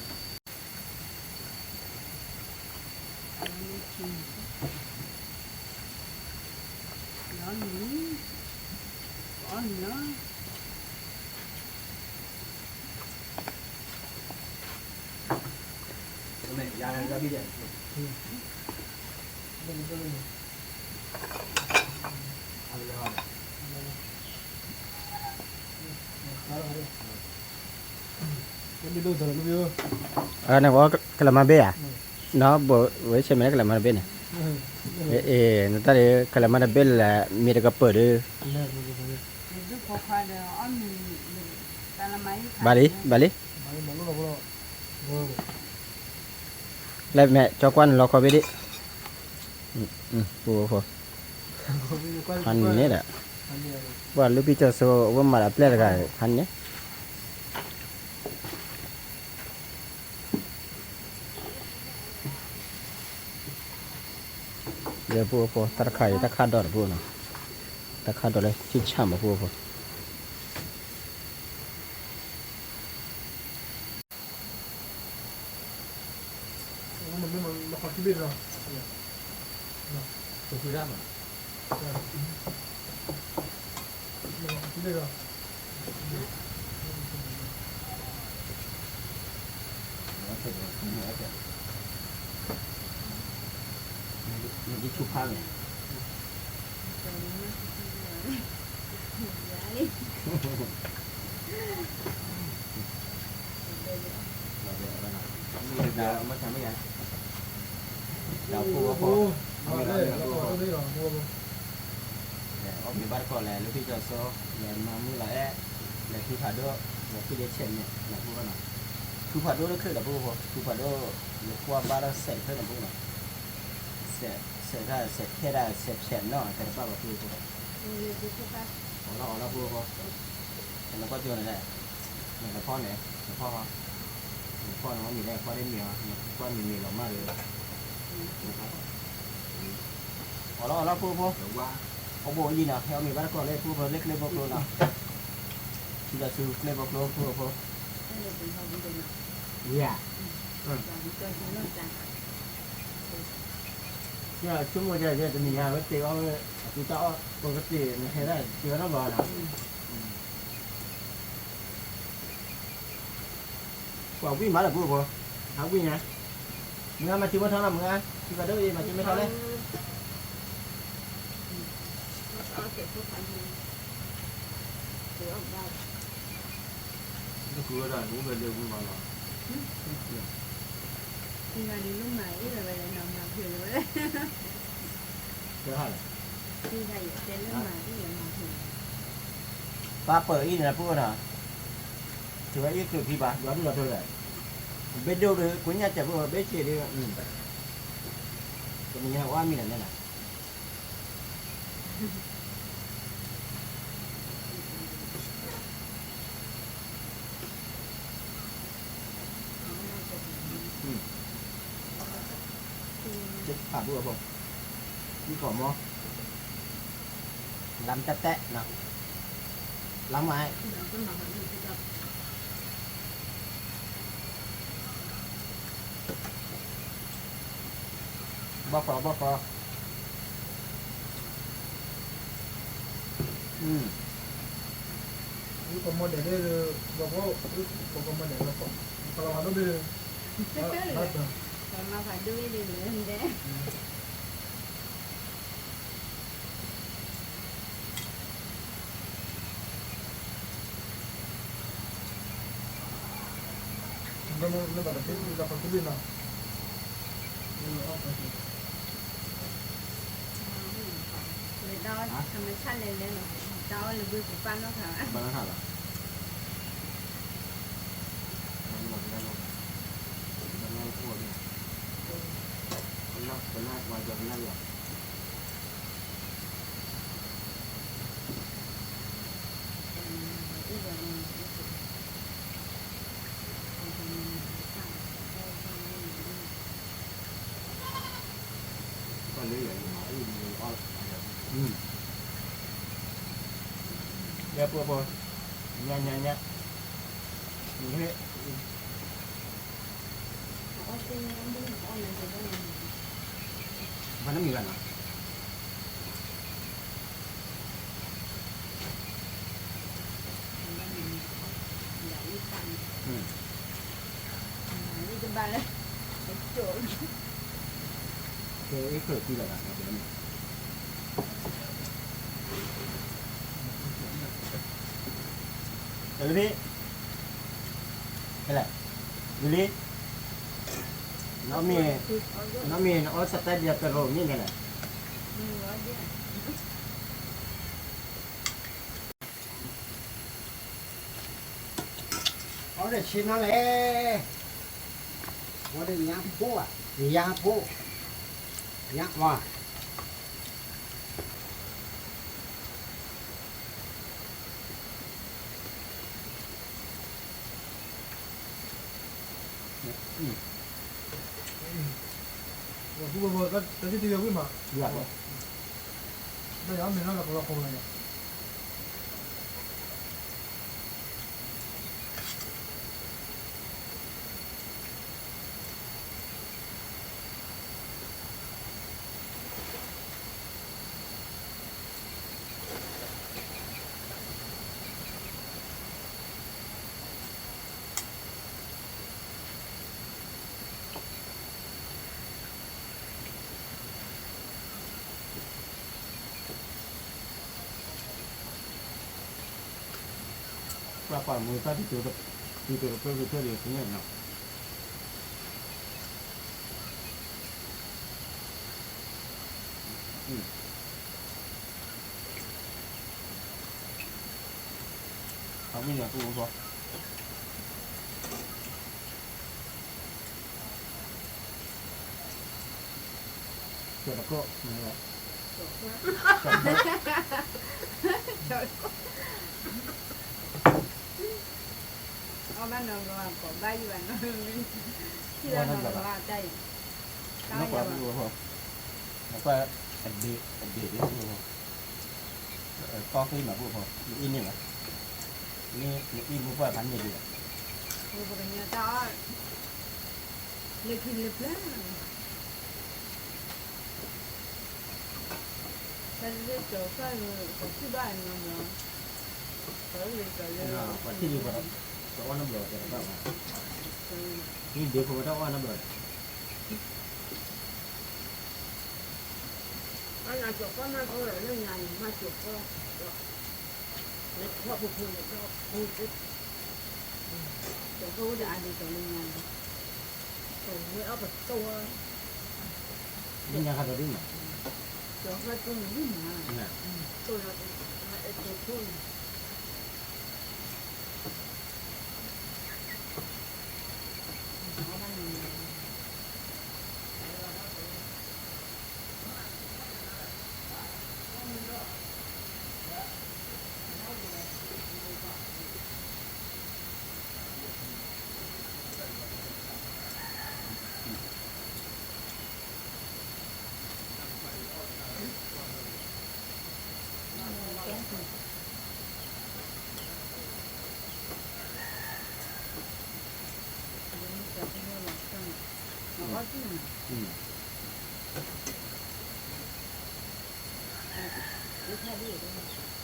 နဝဲကလဲၤမၤဘ့ၣ်ဧါ, နဘိးဝဲဆဲးမဲာ်လၢကလဲၤမၤတဘ့ၣ်န့ၣ်, နတၢ်ဒီး ကလဲၤမၤတဘ့ၣ်လၢ မ့ၢ်တကပၢၤဒီး ဘၣ်လံ ဘၣ်လံ, လၢမဲာ်ကၠီကွၢ်န့ၣ်လီခီဘ့ၣ်ဒံး, ပူဖိ ဖးန့ၣ်ဒီး ပှၤလူပံၢ်ကၠီစိ အဝဲမၤဒီးအပျဲၢ်တဂၤ ဖးန့ၣ် ယဲၢ်ပူဖိ တၢ်တခါအံၤ တၢ်ခါဒီးတပူနီၤ, တၢ်ခါဒီးလၢဆံၣ်ဆၣ်မးပူဖိ အီၣ်မ့ၤဘၣ်တကီၢ်လဲၣ် လူဖံကၠီစိ လဲၤမၤမုၢ်လီၤအဲၣ်, လဲၤထူဖးဒိၣ်, လဲၤဖံးဒ့ဆဲးန့ၣ် လီၤဖိနီၤ, ထူဖးဒိၣ်တချုးဒီးဖိဖိ ထူဖးဒိၣ် လဲၤကွၢ်ဘၣ်ဒီးစဲးတဖျၢၣ်န့ၣ်ဖိနီၤ, စဲး, စဲးတၢ် စဲးထဲတၢ် စဲးဖျဲးနီၤ တဲတဘၣ်ဘၣ်ဖိဖိ, အီၣ်လီၤအီၣ်လီၤဖိဖိ, လဲၤကွၢ်ကၠိန့ၣ်လဲၣ်, လဲၤဖီန့ၣ် လဲၤဖီဟီ နဖီန့ၣ် အီၣ်မ့ၤလၢဖီဒ့မ့ၤအီၤ နကွၢ်မ့ၤမ့ၤလီၤမၢ်ဒီး အီၣ်လီၤအီၣ်လီၤဖိဖိ, အီၣ်ဘိအံၤနီၤ ဟဲအီၣ်မ့ၤဘၣ်တကီၢ်လၢဖိဖိလၢကျဲဘိကျိနီၤ, ထံလီၤဆူကျဲဘိကျိဖိဖိ, ဝံၤဧါ, ဆိကမိၣ်ယဲ တနံၤညါဝဲတ့အီၣ်ဝဲ အသူတၢ်အီၣ် ပကတ့ၢ်နဟဲဒၣ်တ့အီၣ်နီတဘျီနီၤ ပှၤဝံၣ်မးလၢပူဖိ, ဟးဝံၣ်ညါ, မုၢ်ဂၤမၤထံမ့ၢ်ထီနီၤ မုၢ်ဂၤ, ထံဖးဒိၣ်အံၤ မၤထံမ့ၢ်ထီလဲၣ်, တကူဝဲဒၣ် တကူဝဲဒၣ်လီၤ, မၤအံၤဝဲလဲၣ်နီၤ မၤဖျိးဝဲလဲၣ်, ပၢ်ပၢၢ်အံၤန့ၣ်ပူနီၤ, တုၤဝဲအံၤကျုးဖံဘၣ် ဒီဒူၣ်ဒီထၢဒီး, ဘ့ၣ်ဒိၣ်ဒီး ကွၢ်ညၣ်စဲးဖိ ဘ့ၣ်ဆ့းဒီး, တနံၤညါအီၣ်မ့ၤလၢၤန့ၣ်နီၤ ဖးဒိၣ်အဖိ, ယကီၢ်မီ, လါမတၢ်တဲနီၤ, လါမး, ဘီၣ်ဃီဘီၣ်ဃီ, ကမီဒဲးလၢ, ကမီဒဲးလၢ, ကမီဖးဒိၣ်လၢဒဲး လၢပကသ့ၣ်လၢပကသ့ၣ်နီၤ, တၢ်အီၣ်လၢဘုကပၢ်နီၢ်ခါဘၣ်, ပၢ်နီၢ်ခါဘၣ်, ပၢ်နီၢ်ခါဘၣ်, ပၢ်နီၢ်ခါဘၣ်, ပၢ်နီၢ်ခါဘၣ် ပှၤလၢယၤ ယဲပှဲၤပှဲၤ, ညါညါညါ, မၤနမံၤဘၣ်နီၤ, တဘၣ်လၢ, ကဲ အ့ၣ်ဖျၢၣ်သံလီၤဘၣ်, တၢ်လၢဖဲ, ဟဲလဲၣ်, ဝံၤလံ, နီၢ်မ့ၢ်, နီၢ်မ့ၢ် နအီၣ်စတၢ်ဒံးအကရိးမ့ၢ်လဲၣ်, အီၣ်ဒီးဆ့နီၤလဲၣ်, ဝဲဒၣ်ညါဖိဧါ, ယၤဖိ, ညါဝါ ပှၤပာ်မူတၢ်တံၤတိၤတဖျၢၣ်ဖျၢၣ်ဒီး သ့ၣ်ညါနီၤ, အဝံၣ်ညါကအိၣ်ဘၣ် ကဲတကိး, အီၣ်ဘၣ်နီၤ ကဘၣ်ယံၤဘၣ်နီၤ, ထံၣ်လၢနီၤကဘၣ်တၢ်အံၤ, တၢ်ယၤဘၣ်, နကွၢ်အဒ့ၣ်, အဒ့ၣ်ဒ့ၣ်, ကီၢ်သ့မၤဘူၣ်ဖီ, နအံၤန့ၣ်ဘၣ်, နအံၤမူပှၢ်ဖးန့ၢ်ဒံးဘၣ်, ပကညီတၢ်အီၣ်, လၢခံလၢဖျၢၣ် တၢ်လၢကၠီၤဃၣ်လၢ ကထံၣ်ဘၣ်အညီမီၤ, ပှၤထံၣ်လံပှၤတအီၣ်နဘျီတဘၣ်ဘၣ်, မ့ၢ်ဒ့ဖိပတအီၣ်နဘျီဒီး, အနကၠီၤဃၣ်မးကီၢ်လၢညါန့ၣ် မၤကၠီၤဃၣ် လၢထီၣ်ဖိဖိန့ၣ် ထီၣ်ဖိဖိ, ကၠီၤဃၣ်အိၣ်ဒီးအါဒံးကၠီၤလၢညါန့ၣ်, ကၠီၤဝဲအီၣ်ပတိၢ်, လၢညါခါဒီးဒ်မး, ကၠီၤဃၣ်တိၢ်န့ၣ်ဒ်မး, တိၢ်လၢအဲၣ်တိၢ်ခိၣ်န့ၣ်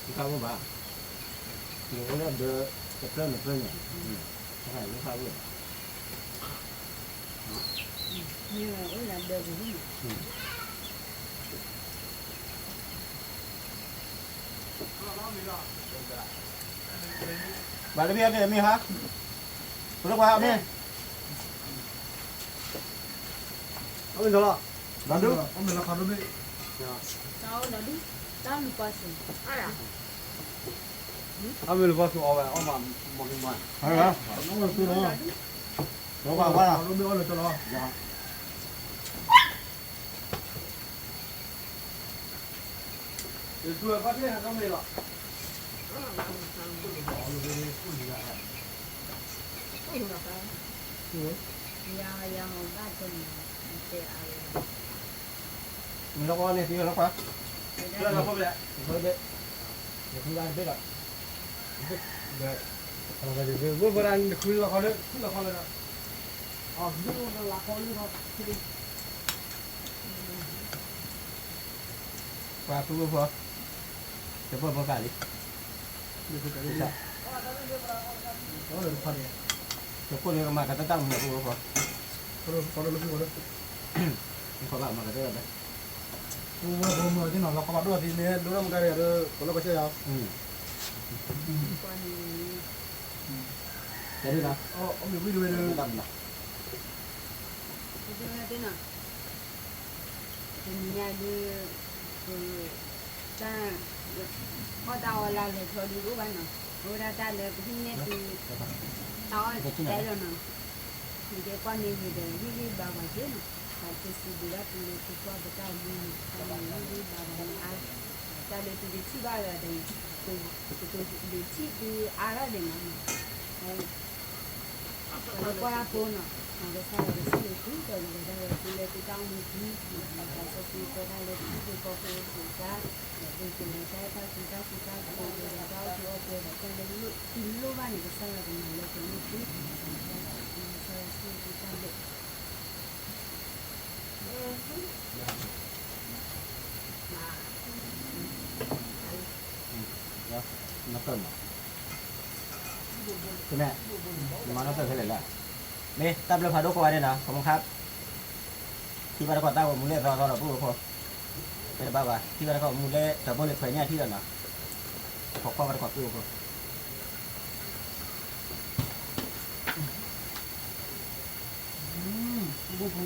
တခါဘၣ်, နအိၣ်လၢဒၢးတဖျၢၣ်နဖျၢၣ်န့ၣ်, တခါဘၣ်, ဘၣ်လၢဖဲအမ့ၢ်ဟါ, ပလၢကွၢ်အမ့ၢ်, အမ့ၢ်လီၤ, ဒီဒူၣ်, အမ့ၢ်လီၤဖးဒိၣ်မ့ၢ်, တၢ်အိၣ်ဒီဒူၣ်, တၢ်လူၤကွၢ်စူၤ, အမ့ၢ်လူၤကွၢ်စူၤအီၤဝဲ အီၣ်မးမီၢ်က့ၤမး, လီၤကွၢ်ကွၢ်လီၤ, ဖးဒိၣ်မ့ၢ်အီၣ်လၢကၠီလီၤ. မ့ၢ်လီၤကွၢ်န့ၣ် သံလီၤကွၢ်, ယသံလၢတဘ့ၣ်ဒီး, ဝဲဝဲဒၣ်နခုလီၤခီလၢ ခုလီၤခီလၢဒီး အီၤ ပှၤပုၢ်ဖိ တပၢၢ်ဖိကၢ်လံ တခိၣ်လၢကမၤကတၢ်တၢ်မူန့ၣ် ပုၢ်ဖိ နခီဘၣ်မၤကတၢၢ်ဘၣ် ပဝဲဖိမုၣ်သ့ၣ်နီၤ လီၤကီဘၣ်ဒိၣ်သ့ၣ်န့ၣ် ဒိၣ်ဒၣ်မူကါရံၤဒီး ကလီကဆှဲယၤ တဲဒ်နီၤ အီၣ်မ့ၢ်ဝံၤတဝဲဒီး တၢ်မူနီၤ တနံၤညါဒုး တၢ် အီၣ်တၢ်အီၣ်လၢလဲၤထီဒုးအိၣ်ဘၣ်နီၤ အဝဲဒၣ်တၢ်လၢပဟံၣ်န့ၢ်သု တၢ်အီၣ်တဲလီၤနီၤ နကဲကွၢ်န့ၢ်ဂ့ၤဒီး ဟ့ၣ်ဂံၢ်ဘါပှၤက့နီၤ ပှၤကစံးဘျုးဘၣ်သုလၢသုကွၢ်ပတၢ်အိၣ်မူန့ၣ် တၢ်လၢဟ့ၣ်ဂံၢ်ဘါပှၤန့ၣ်အါ တၢ်လၢသုတထံၣ်ဘၣ်ဒီး သုထံၣ်သုအါထီၣ်ဒံးမးနီၤ ပှၤလၢကွၢ်တၢ်ဖိနီၤ ကစၢ်ယွၤကဆိၣ်ဂ့ၤသုဒီးကဂဲၤဒၣ်ဝဲသုလၢသုတၢ်အိၣ်မူသု တၢ်စီဆှံကဲဒၣ်လၢသုဟံၣ်ဖိဃီဖိအစိၤအဃၣ် ဒီးသုကလဲၤတၢ်အဲၣ်တၢ်ကွံတၢ်ဃူတၢ်ဖိးဒီးတၢ်အိၣ်ဖှိၣ်အီၣ်ဖိဒီးတၢ်လၢသုလိၣ်ဘၣ်န့ၣ် ကစၢ်ယွၤကမၤလၢပှဲၤန့ၢ်သု ကစၢ်ယွၤဆိၣ်ဂ့ၤသုတၢ်လၢ နမၤနီၢ်သၢဖဲလဲၣ်လၢ မ့ၢ်တၢ်ဘျုးဖးဒိၣ်ကိးဂၤဒဲးနီၤ ခီမခါ ထံၣ်ဘၣ်တခီတၢ်ဂီၤမူလၢအသီအသီဒီးပုၢ်ဖိ တဲတဘၣ်ဘၣ် ထံၣ်ဘၣ်တခီမူလၢတၢ်ဘိလၢခွဲးညၣ်ထံၣ်ဒီးနီၤ ခိးကွၢ်ဘၣ်တခီပုၢ်ဖိ ပုၢ်ဖိ